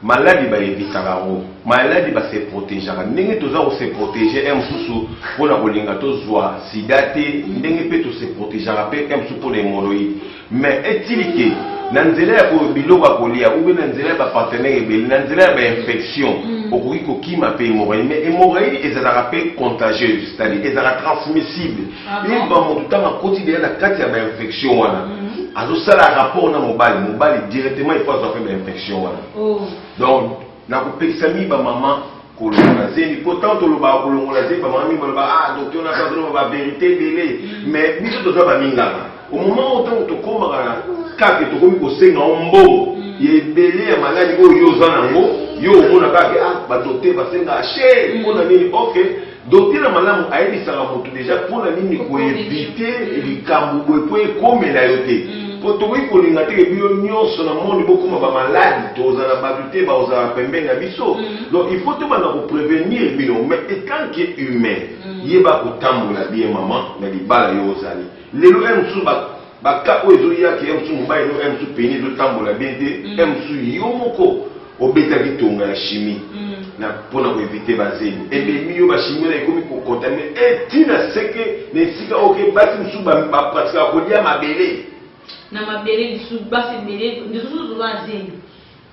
A: Maladi ba evitaka yango, maladi ba se protegeaka ndenge toza ko se proteger heure mosusu pona kolinga tozua sida te, ndenge pe to se protegeaka pe heure mosusu pona hemorroïde mais etili ke. Na nzela ya biloko ya kolia ou bien na nzela ya bapartenaire ebele, na nzela ya bainfection, okoki kokima mpe hémorroïde. Mais hémorroïde ezalaka mpe contagieuse, c'est-à-dire ezalaka transmissible.
R: Ah bon?
A: Une fois moto ntango akoti deya na kati ya bainfection wana, azosala rapport na mobali, mobali directement il faut azwa mpe bainfection wana.
R: Oh.
A: Donc nakopekisa mingi bamama kolongola zemi, mpo ntango tolobaka kolongola zemi, bamama mingi balobaka: "Ah, docteur, na toloba baverité ebele." Mais biso toza baminganga. Au moment oyo ntango tokomaka na kake, tokomi kosenga yo mbongo ya ebele ya maladi oyo yo oza nango, yo omona kaka ke ah, badocteur basengaka cher, mpona nini? Ok, docteur na malamu ayebisaka moto déjà mpona nini koéviter likambo boye mpo ekomela yo te, mpo tokoki kolinga te ke bino nyonso na monde bokóma bamaladi. Tozala bato te bakozala pembeni na biso. Donc il faut tobanda koprévenir bino. Mais étant que humain, yeba kotambola bien, mama. Na libala yo ozali lelo, e mosusu baka oyo ezoyaki, e mosusu mobali no, e mosusu peni ezotambola bien te, e mosusu yo moko obetaki tonga ya chimie na mpona koéviter bazemi, ememi yo bachimie wana ekomi kocontaminer etina seke na esika oke. Basi mosusu bapratikaka kolia mabele.
R: Na mabele lisusu, basi ebele lisusu toza na zemi,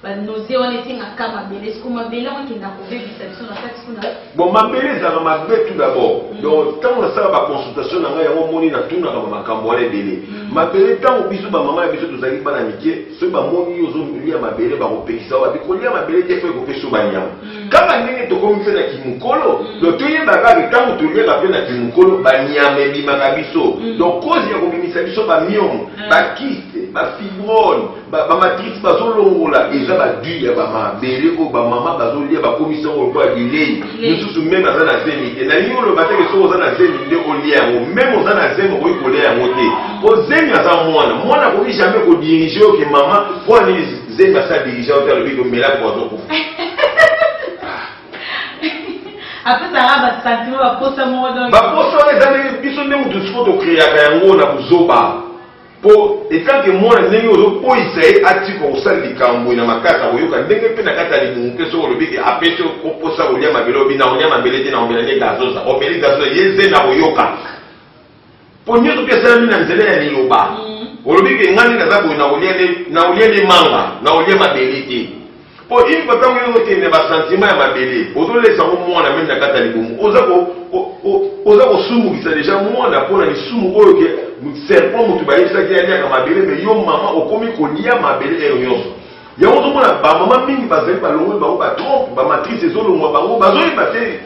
R: banausées wana esengaka mabele. Siko mabele yango ekenda kobebisa biso na kati kuna.
A: Bon, mabele ezalaka mabe tout d'abord. Donc ntango nasala baconsultation na ngai, yango omoni natunaka bamakambo wana ebele. Mabele, ntango biso bamama ya biso tozalaki bana mike, soki bamoni yo ozolia mabele, bakopekisa yo, babi kolia mabele te, fo ekopesa yo banyama. Kaka ndenge tokomi mpe na kimokolo, donc toyeba kaka ntango toliaka mpe na kimokolo, banyama ebimaka biso. Donc cause ya kobimisa biso bamyomes, bakystes, bafibromes, bamatrice bazolongola, eza badu ya bamabele oyo bamama bazolia, bakomisa yango lokola bilei. Mosusu même aza na zemi te. Nalingi oloba teke soki oza na zemi nde olia yango. Même oza na zemi, okoki kolia yango te, po zemi aza mwana. Mwana akoki jamais kodiriger oke mama. Mpo nini zemi asa dirige yo te? Alobi komela po azokufa.
R: Apesaka basentiments, baposa moko donc.
A: Baposa wana eza ndenge biso nde motu siko tocréaka yango na buzoba, mpo etanke mwana, ndenge ozopoyisa ye atika kosala likambo na makasi, akoyoka. Ndenge mpe na kati ya libumu mpe, soki olobi ke apesi koposa kolia mabele, obi na kolia mabele te, na komela nde gazoza, omeli gazoza, ye zemi akoyoka, mpo nyonso mpe esalami na nzela ya liloba. Olobi ke ngai nde naza boye, na kolia nde manga, na kolia mabele te, mpo une fois ntango yo okende basentiments ya mabele, ozolesa yango mwana même na kati ya libumu, oza kosumukisa déjà mwana mpona lisumu oyo ke serpent moto bayebisaki aliaka mabele. Mais yo mama okomi kolia mabele eyo nyonso yango. Ozomona bamama mingi bazali balongoli bango batrompes, bamatrice ezolongwa bango, bazoyeba te.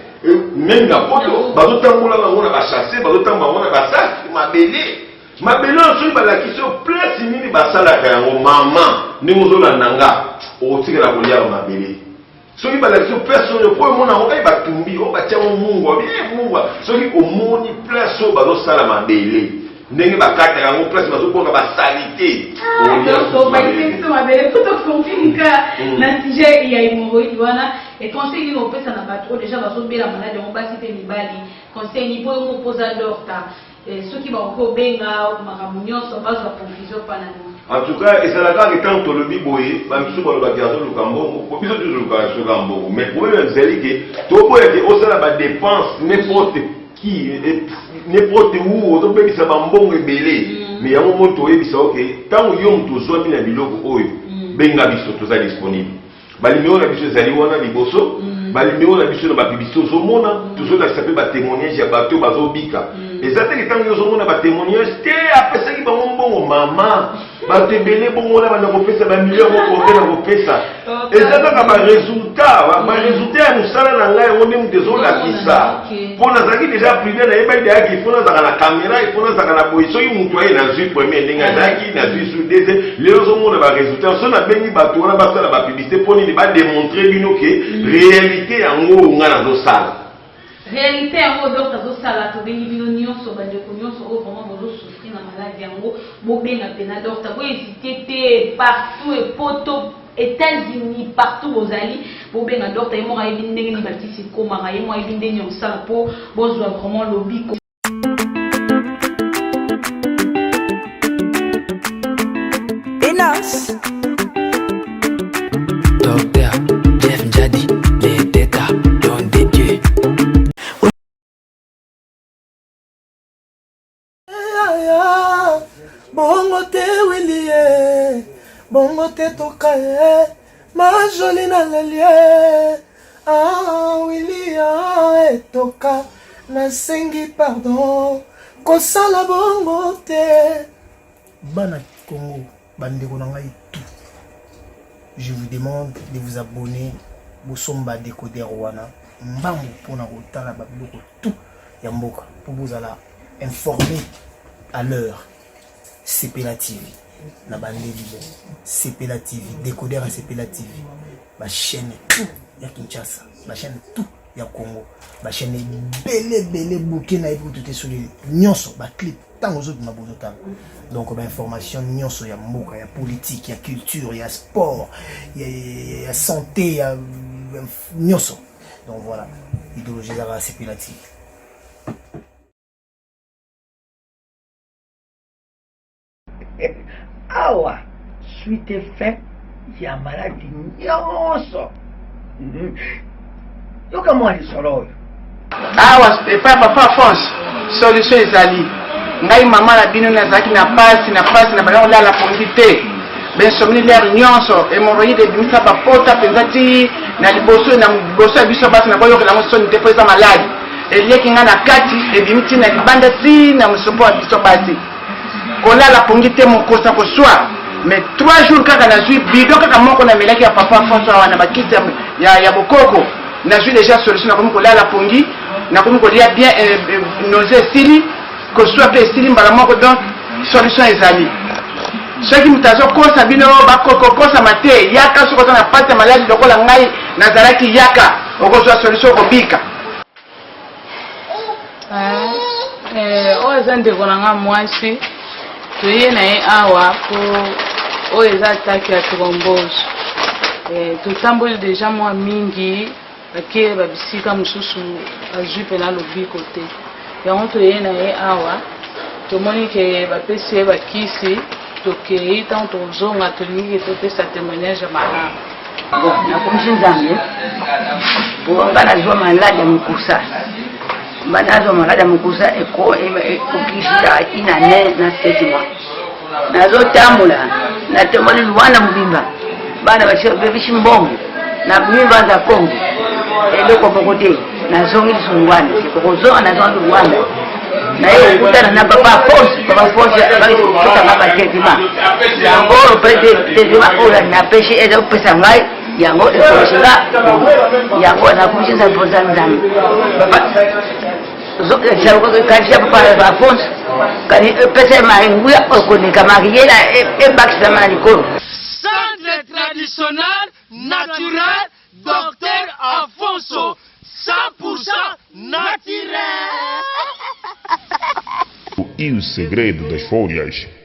A: Même na poto bazotambola bango na basachets, bazotambola bango na basacs mabele. Mabele oyo, soki balakisi yo place nini basalaka yango, mama, ndenge ozolanda nga, okotikala kolia mabele. Soki balakisi yo place oyo, mpo omona yango, kai batumbi oyo, batiango mungwa, mungwa. Soki omoni place oyo bazosala mabele, ndenge bakataka yango, place bazobwaka basaleté.
R: Biso mabele po tokomika na sujet ya hémorroïde wana. E conseil nini opesa na bato oyo déjà bazobela maladi yango, basi mpe mibali? Conseil nini mpo yo mopoza docteur, soki bakoki kobenga makambo nyonso, bazwa confusion mpa na nini?
A: En tout cas, ezalaka kaka ntango tolobi boye, bamisusu balobaki azoluka mbongo, po biso tozolukaka soka mbongo. Mais problème ezali ke toboyake osala badépenses n'importe qui, n'importe où, ozobebisa bambongo ebele. Mais yango mo toyebisa oke, ntango yo moto ozwami na biloko oyo, benga biso, toza disponible. Banuméro na biso ezali wana liboso, banuméro na biso na bapublicité ozomona. Tozolakisa mpe batémoignage ya bato oyo bazobika. Eza teke ntango yo ozomona batémoignage te, apesaki bango mbongo, mama, bato ebele bongo wana banda kopesa bamillion yango kombe na kopesa, eza kaka barésultat, barésultat ya mosala na ngai. Yango nde moto ezolakisa, mpo nazalaki déjà prudent, nayebaki deyaki ifo nazalaka na caméra, ifo nazalaka na boye. Soki moto aye, nazwi premier ndenge azalaki, nazwi su deuxième. Lelo ozomona barésultat. So nabengi bato wana basala bapublicité, mpo nini? Badémontrer bino ke réalité yango ngai nazosala.
R: Réalité yango donc azosala. Tobengi bino nyonso, bandeko nyonso oyo vraiment bozosouffrir na maladi yango, bobenga mpena docteur, bohésite te. Partout, epoto, États-Unis, partout bozali, bobenga docteur. Ye moko ayebi ndenge nini bakisi ekomaka, ye moko ayebi ndenge ya kosala mpo bozwa vraiment lobiko.
J: Inas. Docteur Jeff Njadi, les Teta, don de Dieu.
H: Bongo te wilie. Bongo te toka ye majoli naleli ye ah, wili ah, etoka nasengi pardon kosala bongo te bana congo bandeko na ngai tout je vous demande de vous abonner bosomba décoder wana mbangu mpona kotala babiloko tout ya mboka mpo bozala informé à l'heure sepela tv na bandeli bo sepela tv décoder ya sepela tv bachaîne tout ya kinshasa bachaîne tout ya congo bachaîne ebele ebele buke nayebi kutu te soki nyonso baclip ntango ozobima bozotala donc bainformation nyonso ya mboka ya politique ya culture ya sport ya, ya, ya santé ya nyonso donc voilà idéologie ezalaka sepela tv
V: awa suite fin ya maladi nyonso mhm. yoka mwa lisolo oyo
W: awa epai ya papa alphonse solution ezali ngai mama na bino nazalaki na pasi na pasi na banda kolala pongi te bensomni lere nyonso hemoroïde ebimisa bapota mpenza ti na liboso na liboso ya biso basi na boyokela yango soni te mpo eza maladi elieki ngai na kati ebimi ti na libanda ti na mosopo ya biso basi kolala pongi te mokosa koswa mais 3 jours kaka nazwi bidon kaka moko namelaki ya papa François wana bakisi ya, ya, ya bokoko nazwi deja solution nakomi kolala pongi nakomi kolia bien eh, eh, nausée esili koswa mpe esili mbala moko donc solution ezali soki moto azokosa bino bakokokosama te yaka soki oza na pasi ya maladi lokola ngai nazalaki yaka okozwa solution okobika
P: Eh, oyo eza ndeko na nga mwasi toye na ye awa po oyo eza atake ya thrombose eh, totamboli deja mwa mingi bake babisika mosusu azwi mpena lobiko te yango toye na ye awa tomoni ke bapesi ye bakisi tokei ntango tokozonga tolingi ke topesa témoignage ya malamu
V: Bon, nakumisi Nzambe po nga nazwa maladi ya mokusa nga nazwa maladi ya mokusa ekokisa une année na sept mois nazotambola natamboli luanda mobimba bana babebisi mbongo na mibanza kongo eloko moko te nazongi lisusu luanda okozonga nazongi luanda naye kokutana na papa Afonso papa Afonso akopesa ngai batraitement yango oyo mpe traitement oyo napesi ezopesa ngai yango ekomisi nga yango nakomisi nzambe mpoza nzambe kanisa papa Afonso kani epesa ye nguya okoleka mariela ebakisama na likolo
X: Centre traditionnel naturel Docteur Afonso 100% naturel.
Y: E o segredo das folhas.